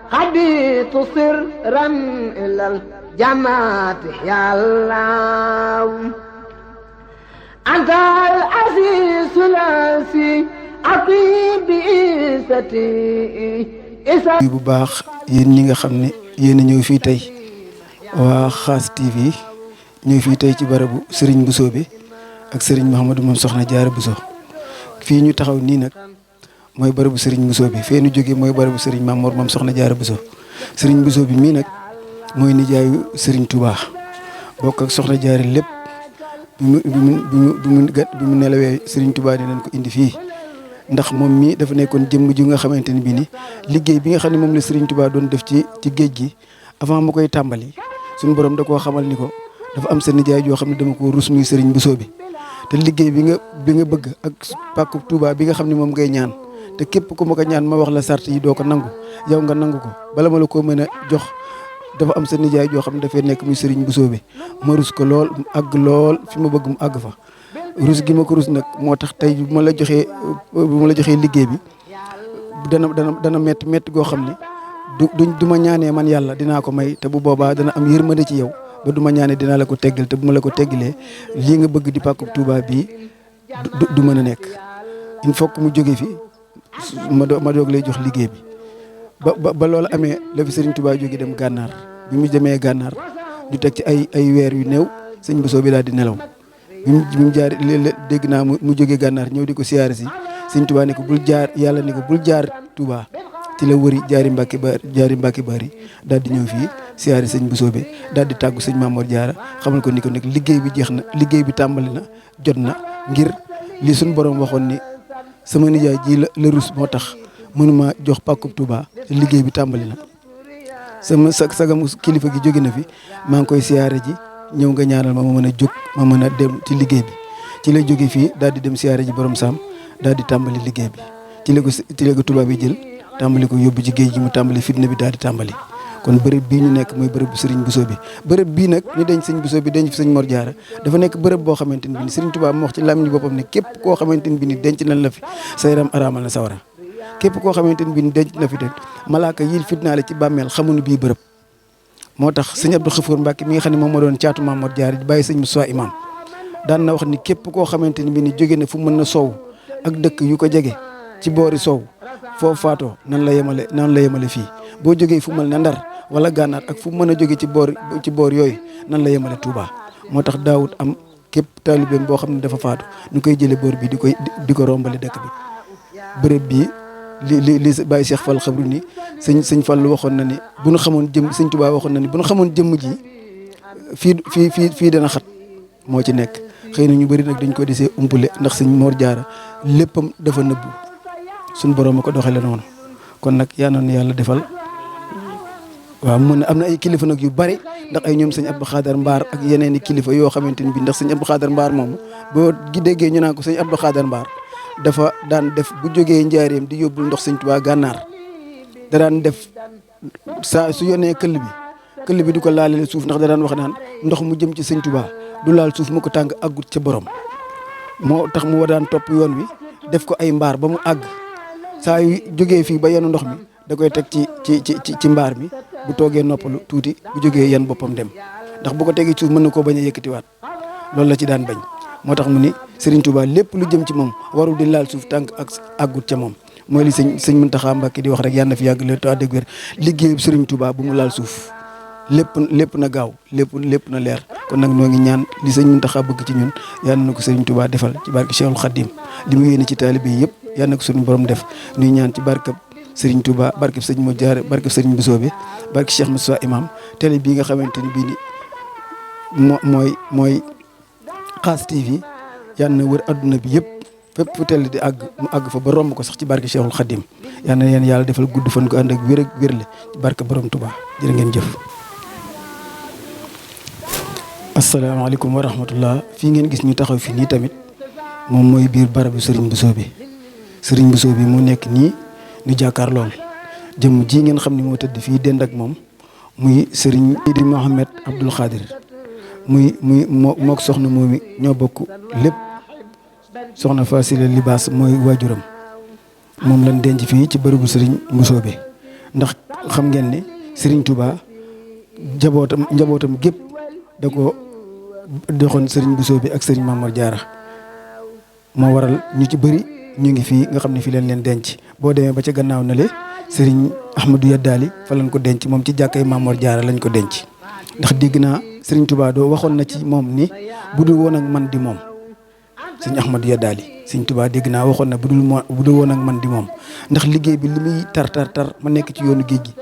Speaker 5: خبيت سرا إلى الجماعة يا الله أنت العزيز العزيز عقيم بإيستي
Speaker 1: bu baax yéen ñi nga xam ne yéen a ñëw fii tey waa Khass TV ñëw fii tey ci barabu Serigne Bousso bi ak Serigne Mouhamadou moom Soxna Diarra Bousso fii ñu taxaw nii nag mooy barabu Serigne Bousso bi fee nu jógee mooy barabu Serigne Mamour moom Soxna Diarra Bousso Serigne Bousso bi mii nag mooy nijaayu Serigne Touba bokk ak Soxna Diarra lépp bi mu nelawee Serigne Touba dinañ ko indi fii ndax moom mii dafa nekkoon jëmm ji nga xamante ne bii ni liggéey bi nga xam ne moom la Serigne Touba doon def ci géej gi avant mu koy tàmbali suñu borom da koo xamal ni ko dafa am sa nijaay joo xam ne dama ko rus muy sëriñ Bousso bi te liggéey bi nga bëgg ak pàkku Touba bi nga xam ne moom ngay ñaan te képp ku ma ko ñaan ma wax la sart yi doo ko nangu yow nga nangu ko bala ma la ko mën a jox dafa am sa nijaay joo xam ne dafay nekk muy sëriñ Bousso bi ma rus ko lool mu àgg lool fi ma bëgg mu àgg fa rus gi ma ko rus nag moo tax tey bu ma la joxee liggéey bi dana metti goo xam ne du ma ñaanee man yàlla dinaa ko may te bu boobaa dana am yërmande ci yow ba du ma ñaanee dinaa la ko teggal te bu ma la ko teggalee lii nga bëgg di pàkkub Touba bii du mën a nekk il faut que mu jóge fi ma doog lay jox liggéey bi ba loolu amee la fi Serigne Touba jóge dem gànnaar bi mu demee gànnaar ñu teg ci ay weer yu néew sëñ Bousso bi daal di nelaw bi mu jaar léeg-léeg dégg naa mu jógee gànnaar ñëw di ko siyaare si sëñ Touba ne ko bul jaar yàlla ne ko bul jaar Touba ci la wëri jaari Mbàkke Bari daal di ñëw fii siyaare sëñ Bousso bi daal di tàggu sëñ Mamour Diarra xamal ko ni ko nag liggéey bi jeex na liggéey bi tàmbali na jot na ngir li suñ borom waxoon ni sama nijaay ji la rus moo tax mënuma jox pàkkub Touba te liggéey bi tàmbali na sama sagamu kilifa gi jóge na fi maa ngi koy siyaare ji ñëw nga ñaanal ma mën a jóg ma mën a dem ci liggéey bi ci la jóge fii daal di dem siyaare ji borom saam daal di tàmbali liggéey bi ci la ko Touba bi jël tàmbali ko yóbbu ci géej gi mu tàmbali fitna bi daal di tàmbali kon bërëb bii ñu nekk mooy bërëb bu Serigne Bousso bi bërëb bii nag ñu denc sëñ Bousso bi denc fi sëñ Mor Diarra dafa nekk bërëb boo xamante ni bi ni Serigne Touba mu wax ci làmmiñu boppam ne képp koo xamante ni bi ni denc nañ la fi sa yaram araamal na sawara képp koo xamante ni bi ni denc na fi te malaaka yi fitnaale ci bàmmeel xamuñu bii bërëb moo tax sëñ Abdou Khafour Mbacke mi nga xam ne moom moo doon caatu Maam Mor Diarra di bàyyi sëñ Moussa Imam daan na wax ni képp koo xamante ni bi ni jóge na fu mën na soow ak dëkk yu ko jege ci boori soow foofu faatoo nan la yemale fii boo jógee fu mel ne Ndar wala Gànnaar ak fu mën a jóge ci boor yooyu nan la yemale Touba moo tax daawut am képp taalibeem boo xam ne dafa faatu ñu koy jële boor bi di ko rombale dëkk bi bërëb bii li Baye Cheikh Fall xabru ni sëñ Fall waxoon na ni bu ñu xamoon sëñ Touba waxoon na ni bu ñu xamoon jëmm ji fii dana xat moo ci nekk xëy na ñu bëri nag dañ ko desee umpule ndax sëñ Mor Diarra léppam dafa nëbbu suñ borom a ko doxale noonu kon nag yaa noonu yàlla defal waaw mun na am na ay kilifa nag yu bari ndax ay ñoom sëñ Abdou Khader Mbaar ak yeneen i kilifa yoo xamante ni bi ndax sëñ Abdou Khader Mbaar moomu boo gi déggee ñu naan ko sëñ Abdou Khader Mbaar dafa daan def bu jógee njaareem di yóbbul ndox sëñ Tuubaa gànnaar da daan def saa su yónnee këll bi du ko laalale suuf ndax da daan wax naan ndox mu jëm ci sëñ Tuubaa du laal suuf mu ko tàng àggut ca borom moo tax mu daan topp yoon wi def ko ay mbaar ba mu àgg saa yu jógee fii ba yenu ndox mi da koy teg ci mbaar mi bu toogee noppalu tuuti bu jógee yan boppam dem ndax bu ko tegee suuf mën na koo bañ a yëkkatiwaat loolu la ci daan bañ moo tax mu ni Serigne Touba lépp lu jëm ci moom warul di laal suuf tànk ak àggut ca moom mooy li sëñ Mountakha Mbacké di wax rek yàlla na fi yàgg le to dégg wér liggéeyu Serigne Touba bu mu laal suuf lépp na gaaw lépp na leer kon nag ñoo ngi ñaan li sëñ Mountakha bëgg ci ñun yàlla na ko Serigne Touba defal ci barke Cheikhul Khadim li mu yéene ci taalibe yi yëpp yàlla na ko suñu borom def ñuy ñaan ci barkab Serigne Touba barkeb sëñ Mor Diarra barkeb Serigne Bousso bi barke Cheikh Moussa Imam télé bii nga xamante ni bii ni mooy Xaas TV yàlla na wër adduna bi yëpp fépp fu télé di àgg mu àgg fa ba romb ko sax ci barke Cheikhul Khadim yàlla na leen yàlla defal gudd fan ko ànd ak wér ak wérle ci barke borom Touba jërë ngeen jëf. asalaamaaleykum wa rahmatullah fii ngeen gis ñu taxaw fii nii tamit moom mooy biir barabu Serigne Bousso bi Serigne Bousso bi mu nekk nii ñu jàkkaar lool jëmm ji ngeen xam ne moo tëdd fii dend ak moom muy Serigne Idi Mohamed Abdoul Khadir muy mook soxna moomi ñoo bokk lépp soxna Fasile Libaas mooy waajuram moom lañ denc fii ci bërëbu Serigne Bousso bi ndax xam ngeen ne Serigne Touba njabootam gépp da ko doxoon Serigne Bousso bi ak Serigne Mamour Diarra moo waral ñu ci bëri ñu ngi fii nga xam ne fii leen denc boo demee ba ca gannaaw na le Serigne Ahmadou Yaddaali fa lañ ko denc moom ci jàkkay Mamour Diarra lañ ko denc ndax dégg naa Serigne Touba doo waxoon na ci moom ni bu dul woon ak man di moom Serigne Ahmadou Yaddaali Serigne Touba dégg naa waxoon na bu dul woon ak man di moom ndax liggéey bi li muy tar ma nekk ci yoonu géej gi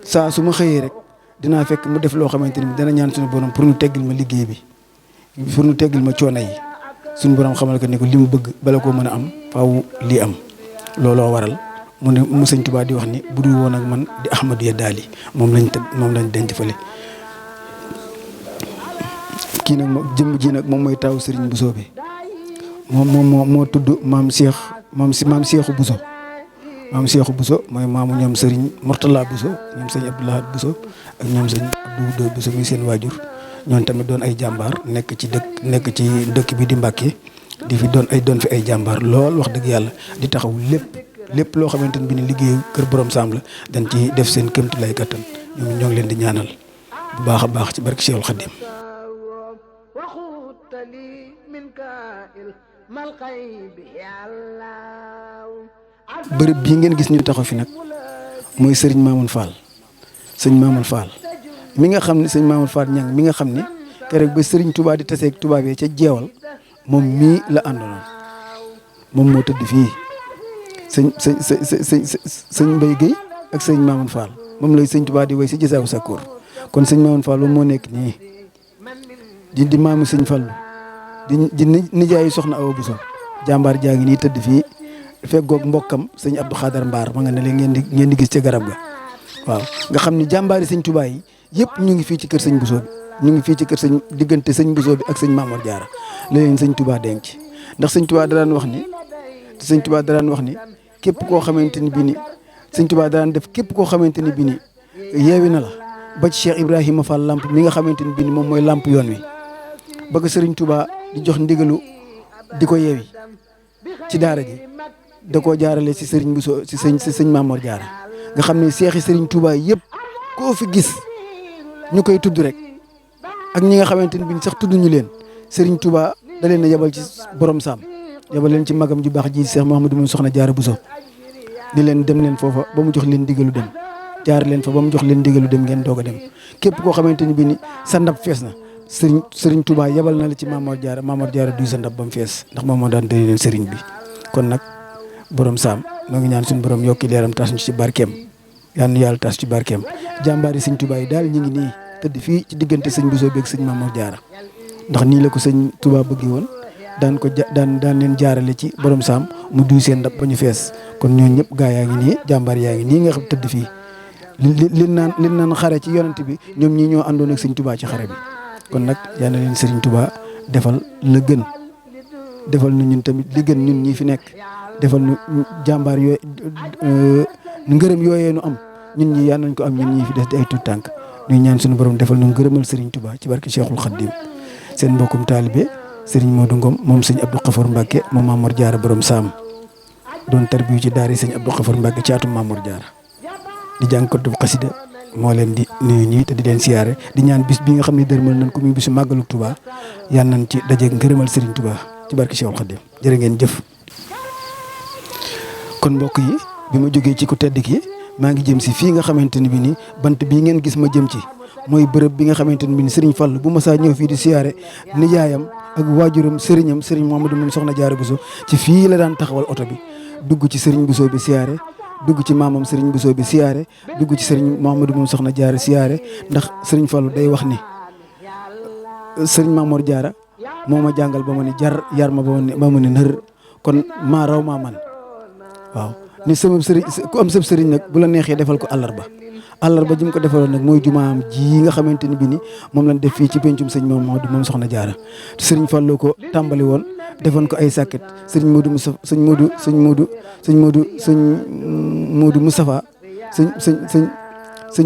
Speaker 1: saa su ma xëyee rek dinaa fekk mu def loo xamante ni dana ñaan suñu borom pour ñu teggil ma liggéey bi pour ñu teggil ma coono yi suñu borom xamal ko ni ko li mu bëgg bala koo mën a am faaw lii am looloo waral mu ne mu Sëñ Tuubaa di wax ni bu dul woon ak man di Ahmadou Yaddaali moom lañ denc fële kii nag jëmm ji nag moom mooy taawu Serigne Bousso bi moo tudd maam Cheikhou Bousso. maam Cheikhou Bousso mooy maamu ñoom Serigne Mourtala Bousso ñoom sëñ Abdoulahat Bousso ak ñoom sëñ Abdou Bousso mi seen waajur ñoon tamit doon ay jàmbaar nekk ci dëkk bi di Mbàkke di fi doon fi ay jàmbaar lool wax dëgg yàlla di taxaw lépp loo xamante ne bi ni liggéeyu kër borom Saam la dañ ci def seen këmtu lay kattan ñoom ñoo ngi leen di ñaanal bu baax a baax ci barke Cheikhul Khadim. bërëb bii ngeen gis ñu taxaw fi nag mooy sëriñ Mamoun Fall sëñ Mamoun Fall mi nga xam ne sëñ Mamoun Fall ñang mi nga xam ne keroog ba sëriñ Touba di taseeg tubaab yi ca jeewal moom mii la àndaloon moom moo tëdd fii sëñ Mbaye Guèye ak sëñ Mamoun Fall moom lay sëñ Touba di way si Jazaawu Sakkoor kon sëñ Mamoun Fall moom moo nekk nii di maamu sëñ Fallu di nijaayu soxna Awa Bousso jàmbaar jaa ngi nii tëdd fii feggoog mbokkam sëñ Abdou Khadar Mbaar ma nga ne leen ngeen di gis ca garab ga waaw nga xam ni jàmbaari sëñ Touba yi yëpp ñu ngi fii ci kër sëñ Bousso bi ñu ngi fii ci kër sëñ diggante sëñ Bousso bi ak sëñ Mamour Diarra la leen sëñ Touba denc ndax sëñ Touba da daan wax ni képp koo xamante ni bii ni sëñ Touba da daan def képp koo xamante ni bii ni yeewi na la ba ci Cheikh Ibrahima Fall lamp mi nga xamante ni bii ni moom mooy lamp yoon wi ba ko sëriñ Touba di jox ndigalu di ko yeewi ci daara ji da koo jaarale si sëriñ Bousso si sëñ Mamour Diarra nga xam ne seexi sëriñ Touba yëpp koo fi gis ñu koy tudd rek ak ñi nga xamante ni bi sax tudd ñu leen sëriñ Touba da leen a yabal ci borom Saam yabal leen ci magam ju baax ji Cheikh Mouhamadou mu soxna Diarra Bousso ni leen dem leen foofa ba mu jox leen ndigalu dem jaar leen fa ba mu jox leen ndigalu dem ngeen doog a dem képp koo xamante ni bi ni sa ndab fees na sëriñ Touba yabal na la ci Mamour Diarra duy sa ndab ba mu fees ndax moom moo daan dëri leen sëriñ bi kon nag borom Saam noo ngi ñaan suñu borom yokki leeram tas ñu ci barkeem yal na yàlla tas ci barkeem jàmbaari sëñ Touba yi daal ñu ngi nii tëdd fii ci diggante sëñ Bousso bi ak sëñ Mamour Diarra ndax nii la ko sëñ Touba bëggee woon daan leen jaarale ci borom Saam mu duy seen ndab ba ñu fees kon ñooñu ñëpp gaa yaa ngi nii jàmbaar yaa ngi nii nga xam tëdd fii li naan xare ci yonent bi ñoom ñii ñoo àndoon ak sëñ Touba ci xare bi kon nag yal na leen sëriñ Touba defal la gën defal nu ñun tamit li gën ñun ñii fi nekk defal nu jàmbaar yooyu ngërëm yooyee nu am ñun ñi yal nañ ko am ñun ñii fi des di ay tuut tànk ñuy ñaan suñu borom defal nu ngërëmal Serigne Touba ci barke Cheikhul Khadim seen mbokkum taalibe Serigne Modou Ngom moom sëñ Abdou Khafour Mbacke moom Mamour Diarra borom Saam doon tarbiyu ci daari sëñ Abdou Khafour Mbacke ci atum Mamour Diarra di jàngkatu xasida moo leen di nuyu ñii te di leen siyaare di ñaan bis bi nga xam ne dërmal nañ ko muy bisu màggalu Touba yal nañ ci dajeeg ngërëmal Serigne Touba ci barke Cheikhul Khadim jërë ngeen jëf. kon mbokk yi bi ma jógee ci ku tedd ki maa ngi jëm si fii nga xamante ni bi ni bant bii ngeen gis ma jëm ci mooy bërëb bi nga xamante ni bi ni Serigne Fall bu ma saa ñëw fii di siyaare nijaayam ak waajuram Serigne Mouhamadou moom soxna Diarra Bousso ci fii la daan taxawal oto bi dugg ci Serigne Bousso bi siyaare dugg ci maamam Serigne Bousso bi siyaare dugg ci Serigne Mouhamadou moom soxna Diarra siyaare ndax Serigne Fall day wax ni Serigne Mamour Diarra moo ma jàngal ba ma ni jar yar ma ba ma ni nër kon maa raw maa man waaw ni sama sëriñ ku am sab sëriñ nag bu la neexee defal ko àllarba ji mu ko defaloon nag mooy jumaam ji nga xamante ni bi ni moom lañ def fii ci pencum sëñ Mamadou moom soxna Diarra sëriñ Fallou ko tàmbali woon defoon ko ay sàkket sëriñ Modou Moustapha sëñ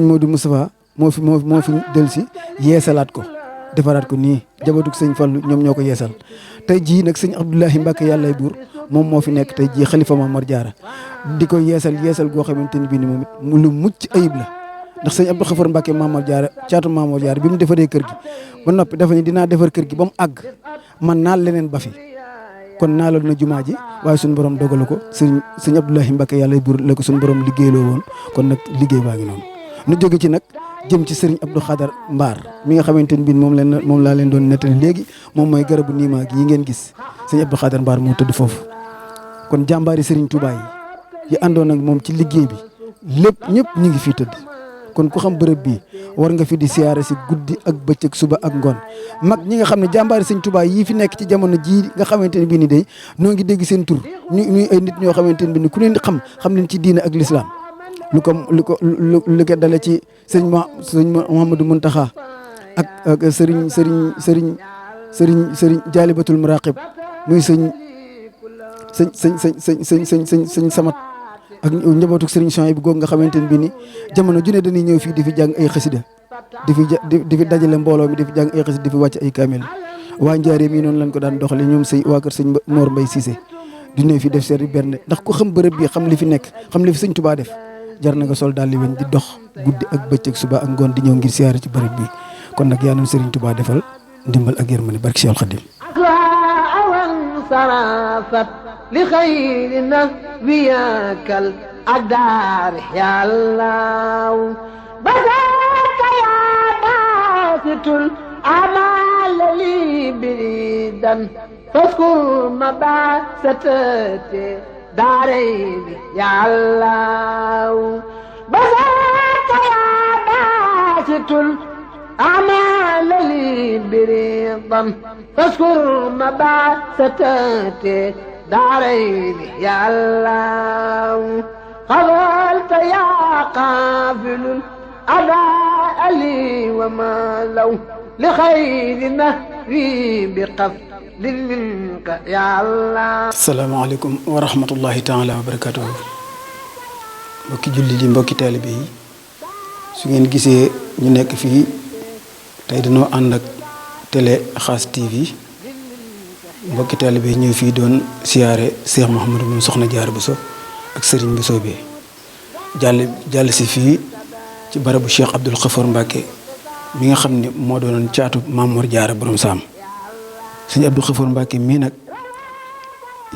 Speaker 1: Modou Moustapha moo fi del si yeesalaat ko defaraat ko nii jabatug sëñ Fallou ñoom ñoo ko yeesal tey jii nag sëñ Abdoulahi Mbacke yàllay buur moom moo fi nekk tey jii xalifa Mamour Diarra di ko yeesal goo xamante ni bii ni moom it lu mucc ayib la ndax sëñ Abdou Khafour Mbacke Mamour Diarra caatu Mamour Diarra bi mu defaree kër gi ba noppi dafa ni dinaa defar kër gi ba mu àgg man naal leneen ba fi kon naaloon na jumaa ji waaye suñu borom dogalu ko sëñ Abdoulahi Mbacke yàllay buur la ko suñu borom liggéeyloo woon kon nag liggéey baa ngi noonu nu jóge ci nag jëm ci sëriñ Abdou Khadar Mbaar mi nga xamante ni bii moom laa leen doon nettali léegi moom mooy garabu niimaa gi yi ngeen gis sëñ Abdou Khadar Mbaar moo tëdd foofu kon jàmbaari sëriñ Touba yi àndoon ak moom ci liggéey bi lépp ñëpp ñu ngi fii tëdd kon ku xam bërëb bi war nga fi di siyaare si guddi ak bëccëg suba ak ngoon mag ñi nga xam ne jàmbaari sëriñ Touba yii fi nekk ci jamono jii nga xamante ne bii ni day noo ngi dégg seen tur ñuy ay nit ñoo xamante ne bii ni ku leen xam leen ci diine ak l'islam lu ko dale ci sëñ Mouhamadou Mountakha ak sëriñ jaalibatul muraqib muy sëñ samat ak njabootu sëriñ Chouaïb bi googu nga xamante ne bii ni jamono ju ne dañuy ñëw fii di fi jàng ay xasida di fi dajale mbooloo mi di fi jàng ay xasida di fi wàcc ay kaamil waa Njaaréem yi noonu lañ ko daan doxale ñoom waa kër sëñ Mor Mbay Cissé di ñëw fi def seeti berne ndax ku xam bërëb bi xam li fi nekk xam li fi sëñ Tuubaa def jar na nga sol daal li weñ di dox guddi ak bëccëg suba ak ngoon di ñëw ngir siyaare ci bërëb bi kon nag yaa nañ sëriñ Tuubaa defal ndimbal ak yërmande barke Seexul Xadiim
Speaker 5: li xayri nabiyakal adar ya Allah bazaka ya basitul amal li biridan faskur mabasatati darain ya Allah bazaka ya basitul amal li biridan faskur mabasatati دارين يا الله قبلت يا قابل الأداء لي وما لو لخير نهري بقصد منك يا الله.
Speaker 1: asalaamaaleykum wa rahmatullahi taala wa barakatuh. mbokki julli di mbokki taalibe yi su ngeen gisee ñu nekk fii tey dañoo ànd ak télé Khass TV. mbokki taalibe yi ñëw fii doon siyaare Cheikh Mouhamadou moom Soxna Jaara Bousso ak Serigne Bousso bi jàll si fii ci barabu Cheikh Abdoul Khafour Mbacké mi nga xam ne moo doonoon caatu Maam Mor Jaara borom saam Serigne Abdoul Khafour Mbacké mii nag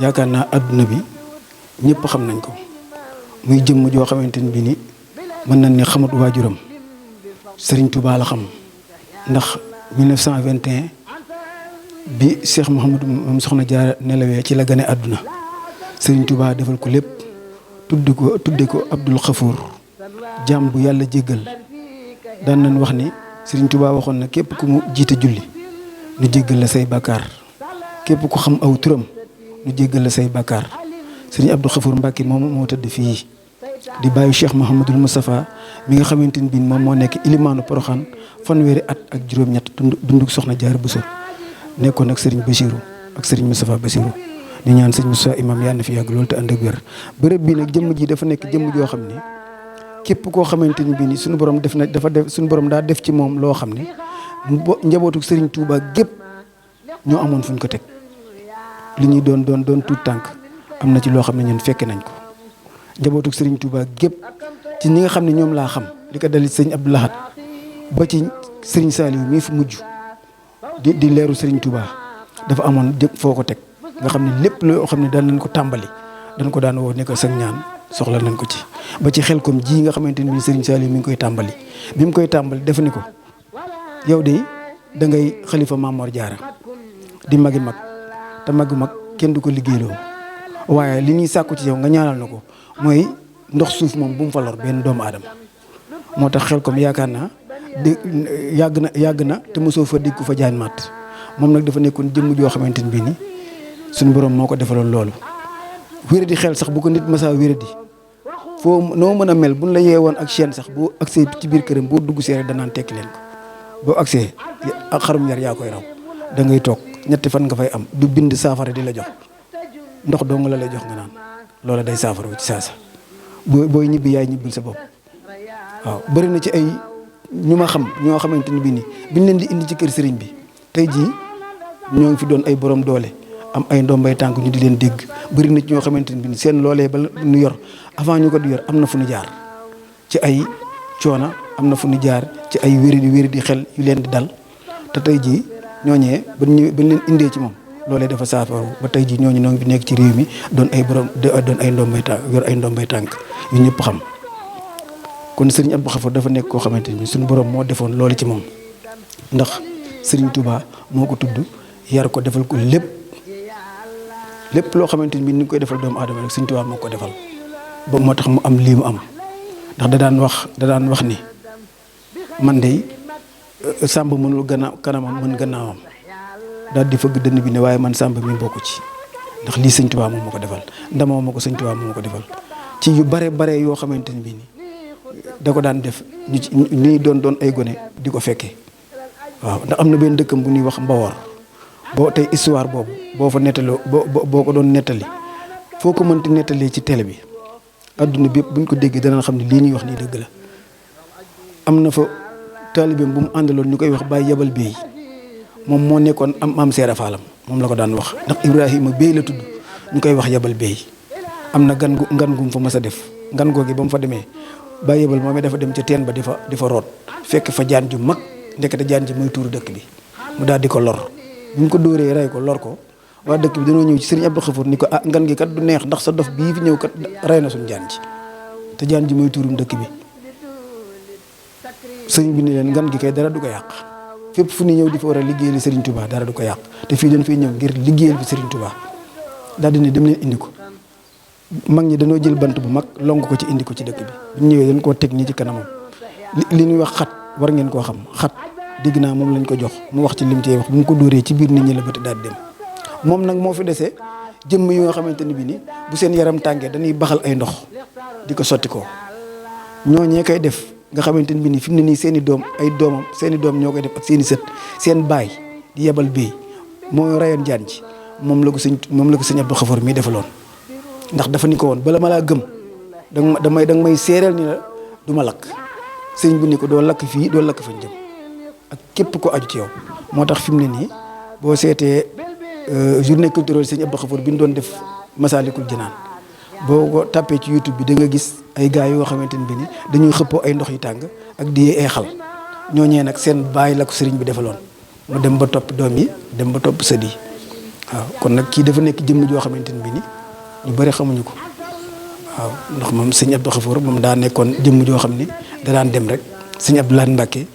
Speaker 1: yaakaar naa adduna bi ñëpp xam nañ ko muy jëmm joo xamante ni bi ni mën nañ ne xamut waajuram Serigne Touba la xam ndax 1921 bi Cheikh Mouhamadou moom Soxna Jaara nelawee ci la gane àdduna Serigne Touba defal ko lépp tudde ko Abdoul Khafour jaam bu yàlla jéggal daan nañ wax ni Serigne Touba waxoon na képp ku mu jiite julli nu jéggal la say bàkkaar képp ku xam aw turam nu jéggal la say bàkkaar Serigne Abdoul Khafour Mbacké moom moo tëdd fii di bàyyi Cheikh Mouhamadoul Moustapha mi nga xamante ni bii moom moo nekk ilimaanu Poroxaan fanweeri at ak juróom-ñett dunduk Soxna Jaara Bousso nekkoon ak Serigne Bassirou ak Serigne Moustapha Bassirou ñu ñaan Serigne Moustapha imam yàlla na fi yàgg loolu te ànd ak wér bërëb bi nag jëmm ji dafa nekk jëmm joo xam ne képp koo xamante ni bii ni suñu borom suñu borom daa def ci moom loo xam ne njabootu Serigne Touba gépp ñoo amoon fu ñu ko teg li ñuy doon tuut tànk am na ci loo xam ne ñun fekke nañ ko njabootu Serigne Touba gépp ci ñi nga xam ne ñoom laa xam li ko dali Serigne Abdou Lahad ba ci Serigne Saliou mii fi mujj di leeru Serigne Touba dafa amoon foo ko teg nga xam ne lépp loo xam ne daan nañ ko tàmbali dañ ko daan woo ne ko sag ñaan soxla nañ ko ci ba ci Xelkom ji nga xamante ni Serigne Saliou mi ngi koy tàmbali bi mu koy tàmbali def ni ko yow de da ngay xalifa Maam Mor Jaara di magi mag te magi mag kenn du ko liggéeyloo waaye li ñuy sàkku ci yow nga ñaanal na ko mooy ndox suuf moom bu mu fa lor benn doomu aadama moo tax Xelkom yaakaar naa yàgg na te mosoo fa dégg ko fa jaan matt moom nag dafa nekkoon jëmm joo xamante ni bii ni suñu borom moo ko defaloon loolu wéradi xel sax bu ko nit masaa wéradi foo noo mën a mel buñ la yeewoon ak chaîne sax boo agsee ci biir këram boo dugg see rek danaan tekki leen ko boo agsee ak xarum yar yaa koy raw da ngay toog ñetti fan nga fay am du bind saafara di la jox ndox dong la lay jox nga naan loola day saafara ci saasa booy ñibbi yaay ñibbil sa bopp waaw bëri na ci ay ñu ma xam ñoo xamante ni bii nii biñ leen di indi ci kër sëriñ bi tey jii ñoo ngi fi doon ay borom doole am ay ndombay tànk ñu di leen dégg bëri na ci ñoo xamante ni bii seen loolee ba ñu yor avant ñu ko di yor am na fu ñu jaar ci ay coona am na fu ñu jaar ci ay wéri di xel yu leen di dal te tey jii ñooñee bañ leen indee ci moom loolee dafa saafaru ba tey jii ñooñu ñoo ngi fi nekk ci réew mi doon ay borom doon ay ndombay tànk yor ay ndombay tànk yu ñëpp xam. kon Serigne Abdou Khafour dafa nekk koo xamante ni suñu borom moo defoon loolu ci moom ndax Serigne Touba moo ko tudd yar ko defal ko lépp loo xamante ni ni koy defal doomu aadama rek Serigne Touba moo ko defal ba moo tax mu am lii mu am ndax da daan wax ni man de Samba mënul kanamam mën gannaawam daal di fëgg dënn bi ne waaye man Samba mi bokku ci ndax lii Serigne Touba moom moo ko defal ndamoo ma ko Serigne Touba moom moo ko defal ci yu bare yoo xamante ni bii da ko daan def ñu doon ay gone di ko fekkee waaw ndax am na benn dëkkam bu ñuy wax Mbawor boo tey histoire boobu boo fa nettaloo boo ko doon nettali foo ko mënti nettalee ci télé bi adduna bi yëpp buñ ko déggee danañ xam ne lii ñuy wax nii dëgg la. am na fa taalibeem bu mu àndaloon ñu koy wax Baye Yabal Bey moom moo nekkoon am maam Seera Faalam moom la ko daan wax ndax Ibrahima Bey la tudd ñu koy wax Yabal Bey am na gan gum fa mas a def ngan googi ba mu fa demee Baye Yabal moom dafa dem ca teen ba di fa root fekk fa jaan ju mag ndekete jaan ji mooy tuuru dëkk bi mu daal di ko lor bi mu ko dóoree rey ko lor ko waa dëkk bi dañoo ñëw ci Serigne Abdou Khafour ni ko ah ngan gi kat du neex ndax sa dof bii fi ñëw kat rey na suñu jaan ji te jaan ji mooy tuurum dëkk bi sëriñ bi ni leen ngan gi kay dara du ko yàq fépp fu ñu ñëw di fa war a liggéeyal Serigne Touba dara du ko yàq te fii dañ fay ñëw ngir liggéeyal fi Serigne Touba daal di ne dem leen indi ko mag ñi dañoo jël bant bu mag lonk ko ci indi ko ci dëkk bi bu ñëwee dañ koo teg nii ci kanamam li ñuy wax xat war ngeen koo xam xat dégg naa moom lañ ko jox mu wax ci lim ci wax bu mu ko dóoree ci biir nit ñi la bëtt daal dem moom nag moo fi desee jëmm yi nga xamante ni bi ni bu seen yaram tàngee dañuy baxal ay ndox di ko sotti ko ñooñee koy def nga xamante ni bi ni fi mu ne nii seen i doom ay doomam seen i doom ñoo koy def ak seen i sët seen baay di Yabal Bey moo rayoon jaan ji moom la ko sëñ Abdou Khafour mii defaloon ndax dafa ni ko woon bala ma laa gëm danga may séeréel ni la du ma lakk sëñ bi ni ko doo lakk fii doo lakk fañ jëm ak képp ko aju ci yow moo tax fi mu ne nii boo seetee journée culturelle sëñ Abdou Khafour bi ñu doon def Masaalikul Jinaan boo ko tàppee ci YouTube bi da nga gis ay gars yoo xamante ne bi ni dañuy xëppoo ay ndox yu tàng ak di ay xal ñooñee nag seen baay la ko sëriñ bi defaloon mu dem ba topp doom yi dem ba topp sët yi waaw kon nag kii dafa nekk jëmm joo xamante ne bi ni ñu bëri xamuñu ko waaw ndax moom sëñ Abdou Khafour moom daa nekkoon jëmm joo xam ni da daan dem rek sëñ Abdou Lahad Mbacké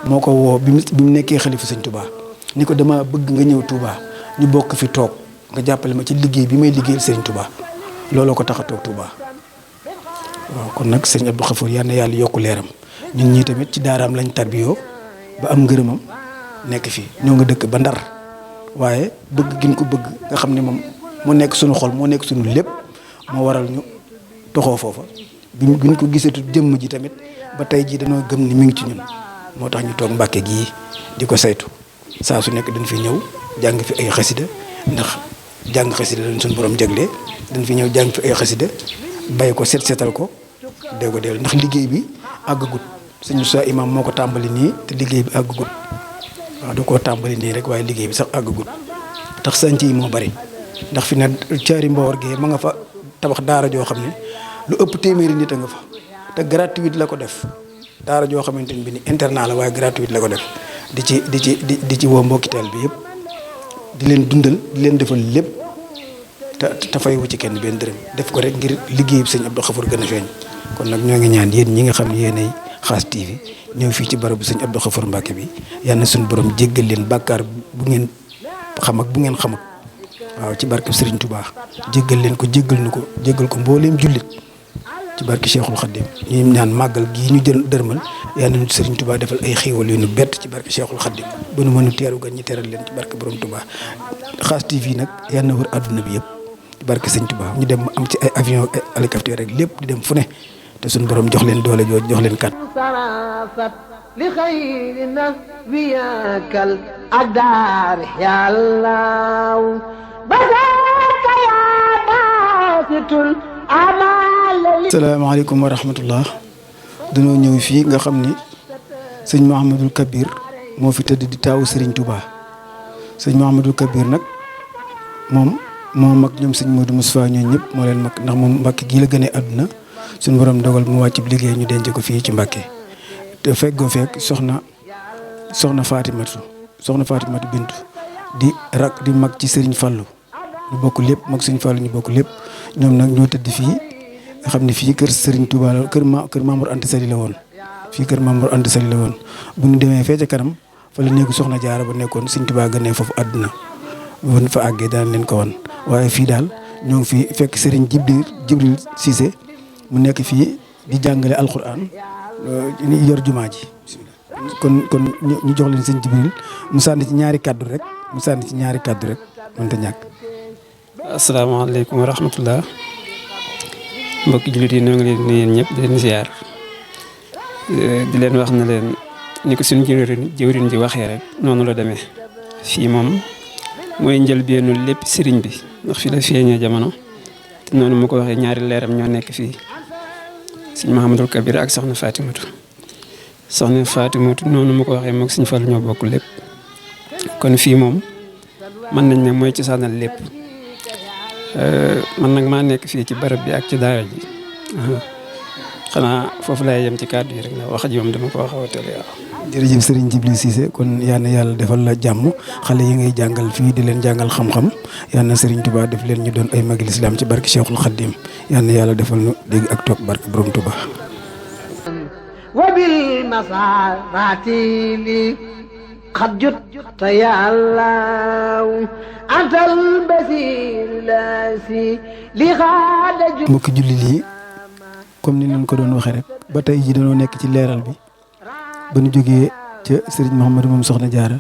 Speaker 1: moo ko woo bi mu nekkee xalifa sëñ Touba ni ko dama bëgg nga ñëw Touba ñu bokk fi toog nga jàppale ma ci liggéey bi may liggéeyal sëñ Touba looloo ko tax a toog Touba waaw kon nag sëñ Abdou Khafour yal na yàlla yokku leeram ñun ñii tamit ci daaraam lañ tarbiyoo ba am ngërëmam nekk fii ñoo nga dëkk ba Ndar waaye bëgg gin ko bëgg nga xam ne moom moo nekk suñu xol moo nekk suñu lépp moo waral ñu toxoo foofa biñ ko gisatu jëmm ji tamit ba tey jii dañoo gëm ni mi ngi ci ñun moo tax ñu toog Mbàkke gii di ko saytu saa su nekk dañ fi ñëw jàng fi ay xasida ndax jàng xasida dañ suñu borom jaglee dañ fi ñëw jàng fi ay xasida bay ko seetal ko dee ko deel ndax liggéey bi àggagut suñu sa imam moo ko tàmbali nii te liggéey bi àggagut waaw da koo tàmbali nii rek waaye liggéey bi sax àggagut tax sanc yi moo bari ndax fi ne caari Mbawar gee ma nga fa tabax daara joo xam ne lu ëpp téeméeri nit a nga fa te gratuite la ko def daara joo xamante ni bi ni internat la waaye gratuite la ko def di ci woo mbokkiteel bi yëpp di leen dundal di leen defal lépp te fayu ci kenn benn dërëm def ko rek ngir liggéey bi sëñ Abdou Khafour gën a feeñ kon nag ñoo ngi ñaan yéen ñi nga xam ne yéenay Khass TV ñëw fii ci barabu sëñ Abdou Khafour Mbacké bi yal na suñu borom jéggal leen bàkkaar bu ngeen xam ak bu ngeen xamut waaw ci barke Serigne Touba jéggal leen ko jéggal nu ko jéggal ko mbooleem jullit ci barke Cheikhul Khadim ñu ñaan màggal gii ñu jël dërmal yal na Serigne Touba defal ay xéewal yu nu bett ci barke Cheikhul Khadim ba nu mën a teeru gan ñi teral leen ci barke borom Touba Khass TV nag yal na wër adduna bi yëpp ci barke Serigne Touba ñu dem am ci ay avion ak hélicoptère rek lépp di dem fu ne te suñu borom jox leen doole jooju jox leen kat
Speaker 5: li xayri nas wiyakal adar ya Allah basaka ya basitul amal.
Speaker 1: salaamaaleykum wa rahmatullah dañoo ñëw fii nga xam ni sëñ Mouhamadul Kabir moo fi tëdd di taawu Serigne Touba sëñ Mouhamadul Kabir nag moom moo mag ñoom sëñ Modou Moustapha ñooñu ñëpp moo leen mag ndax moom Mbàkke gii la gënee àdduna suñu borom dogal mu wàcc liggéey ñu denc ko fii ci Mbàkke te feggoo fekk soxna Fatimatu Bintu di rak di mag ci Serigne Fallou ñu bokk lépp mag Serigne Fallou ñu bokk lépp ñoom nag ñoo tëdd fii nga xam ne fii kër Serigne Touba la kër Mamour Anta Sali la woon fii kër Mamour Anta Sali la woon bu ñu demee fee ca kanam fa la néegu soxna Jaara ba nekkoon Serigne Touba gënee foofu àdduna woon fa àggee daan leen ko wan waaye fii daal ñoo ngi fii fekk Serigne Jibril Cissé mu nekk fii di jàngale alquran yor jumaa ji kon ñu jox leen sëñ Jibril mu sànni ci ñaari kàddu rek mënta ñàkk.
Speaker 6: asalaamaaleykum wa rahmatullah mbokki jullit yi ñoo ngi leen di nuyu ñëpp di leen ziar di leen wax na leen ni ko suñu jëwriñ ji waxee rek noonu la demee fii moom mooy njëlbeenu lépp sëriñ bi ndax fi la feeñee jamono te noonu mu ko waxee ñaari leeram ñoo nekk fii sëñ Mahamadul Kabir ak soxna Fatimatu noonu mu ko waxee moog sëñ Fallu ñoo bokk lépp kon fii moom mën nañ ne mooy cosaanal lépp man nag maa nekk fii ci barab bi ak ci daara ji xanaa foofu laay yem ci kàddu yi rek la wax ji moom dama ko xaw a teel waaw.
Speaker 1: jërëjëf Serigne Djibril Cissé kon yal na yàlla defal la jàmm xale yi ngay jàngal fii di leen jàngal xam-xam yal na Serigne Touba def leen ñu doon ay magi lislaam ci barke Cheikhul Khadim yal na yàlla defal ñu dégg ak topp barke borom Touba.
Speaker 5: wabil masarati li qad jutta ya Allah antal basir lasi li xaada
Speaker 1: mbokki jullit yi comme ni leen ko doon waxee rek ba tey ji dañoo nekk ci leeral bi ba ñu jógee ca Serigne Mouhamadou moom Soxna Jaara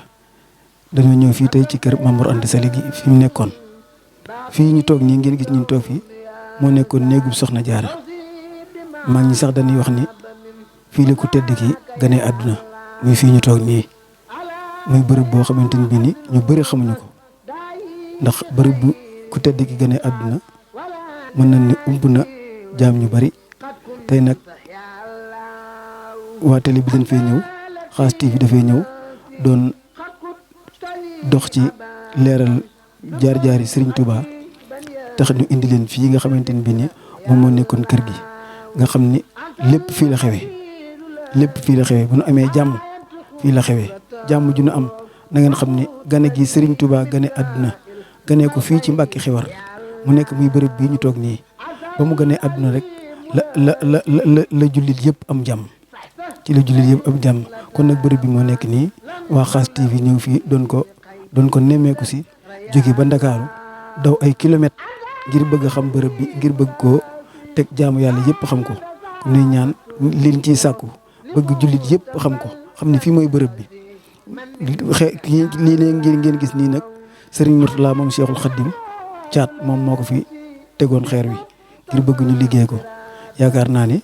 Speaker 1: dañoo ñëw fii tey ci kër Mamour Anta Sali gi fi mu nekkoon fii ñu toog nii ngeen gis ñu toog fii moo nekkoon néegub Soxna Jaara mag ñi sax dañuy wax ni fii la ku tedd ki gane àdduna muy fii ñu toog nii muy bërëb boo xamante ni bii ni ñu bëri xamuñu ko ndax bërëb bu ku tedd ki gane àdduna mën nañ ni ump na jaam ñu bari tey nag waa télé bi dañ fay ñëw Khass TV dafay ñëw doon dox ci leeral jaar-jaari Serigne Touba tax ñu indi leen fii nga xamante ni bii ni moom moo nekkoon kër gi nga xam ni lépp fii la xewee bu nu amee jàmm fii la xewee jàmm ju nu am na ngeen xam ni gane gi Serigne Touba gane àdduna gane ko fii ci Mbàkke Xewar mu nekk muy bërëb bii ñu toog nii ba mu gane àdduna rek la jullit yëpp am jàmm ci la jullit yëpp am jàmm kon nag bërëb bi moo nekk nii waa Khass TV ñëw fii doon ko nemmeeku si jóge ba Ndakaaru daw ay kilomètres ngir bëgg a xam bërëb bi ngir bëgg koo teg jaamu yàlla yëpp xam ko nuy ñaan liñ ciy sàkku bëgg jullit yëpp xam ko xam ne fii mooy bërëb bi lii ne ngeen gis nii nag Serigne Mourtala moom Cheikhul Khadim caat moom moo ko fi tegoon xeer wi ngir bëgg ñu liggéey ko yaakaar naa ni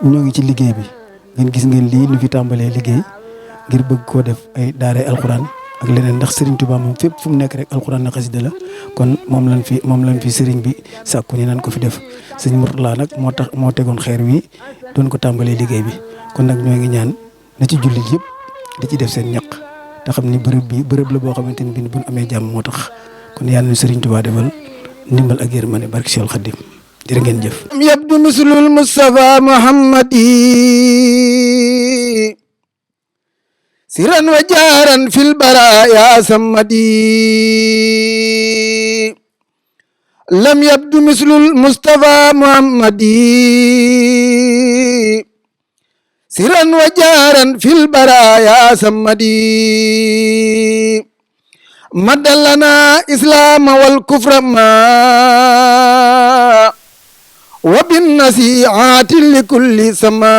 Speaker 1: ñoo ngi ci liggéey bi ngeen lii ñu fi tàmbalee liggéey ngir bëgg koo def ay daaray alxuraan ak leneen ndax Serigne Touba moom fépp fu mu nekk rek alxuraan na xasida la kon moom lañ fi Serigne bi sàkku ni nan ko fi def sëñ Mourtala nag moo tegoon xeer wi doon ko tàmbalee liggéey bi kon nag ñoo ngi ñaan na ci jullit yëpp di ci def seen ñaq te xam ni bërëb la boo xamante ni bii bu ñu amee jàmm moo tax kon yàlla na Serigne Touba defal ndimbal ak yërmande barke Cheikhul Khadim jërë ngeen jëf. yabdu mislul Mustafa Muhammadi siran wa jaaran fil baraya sammadi lam yabdu mislul Mustafa Muhammadi siran wa jaaran fil baraya sammadi madallana islaama wal kufra ma wa bin nasiihati li kulli sama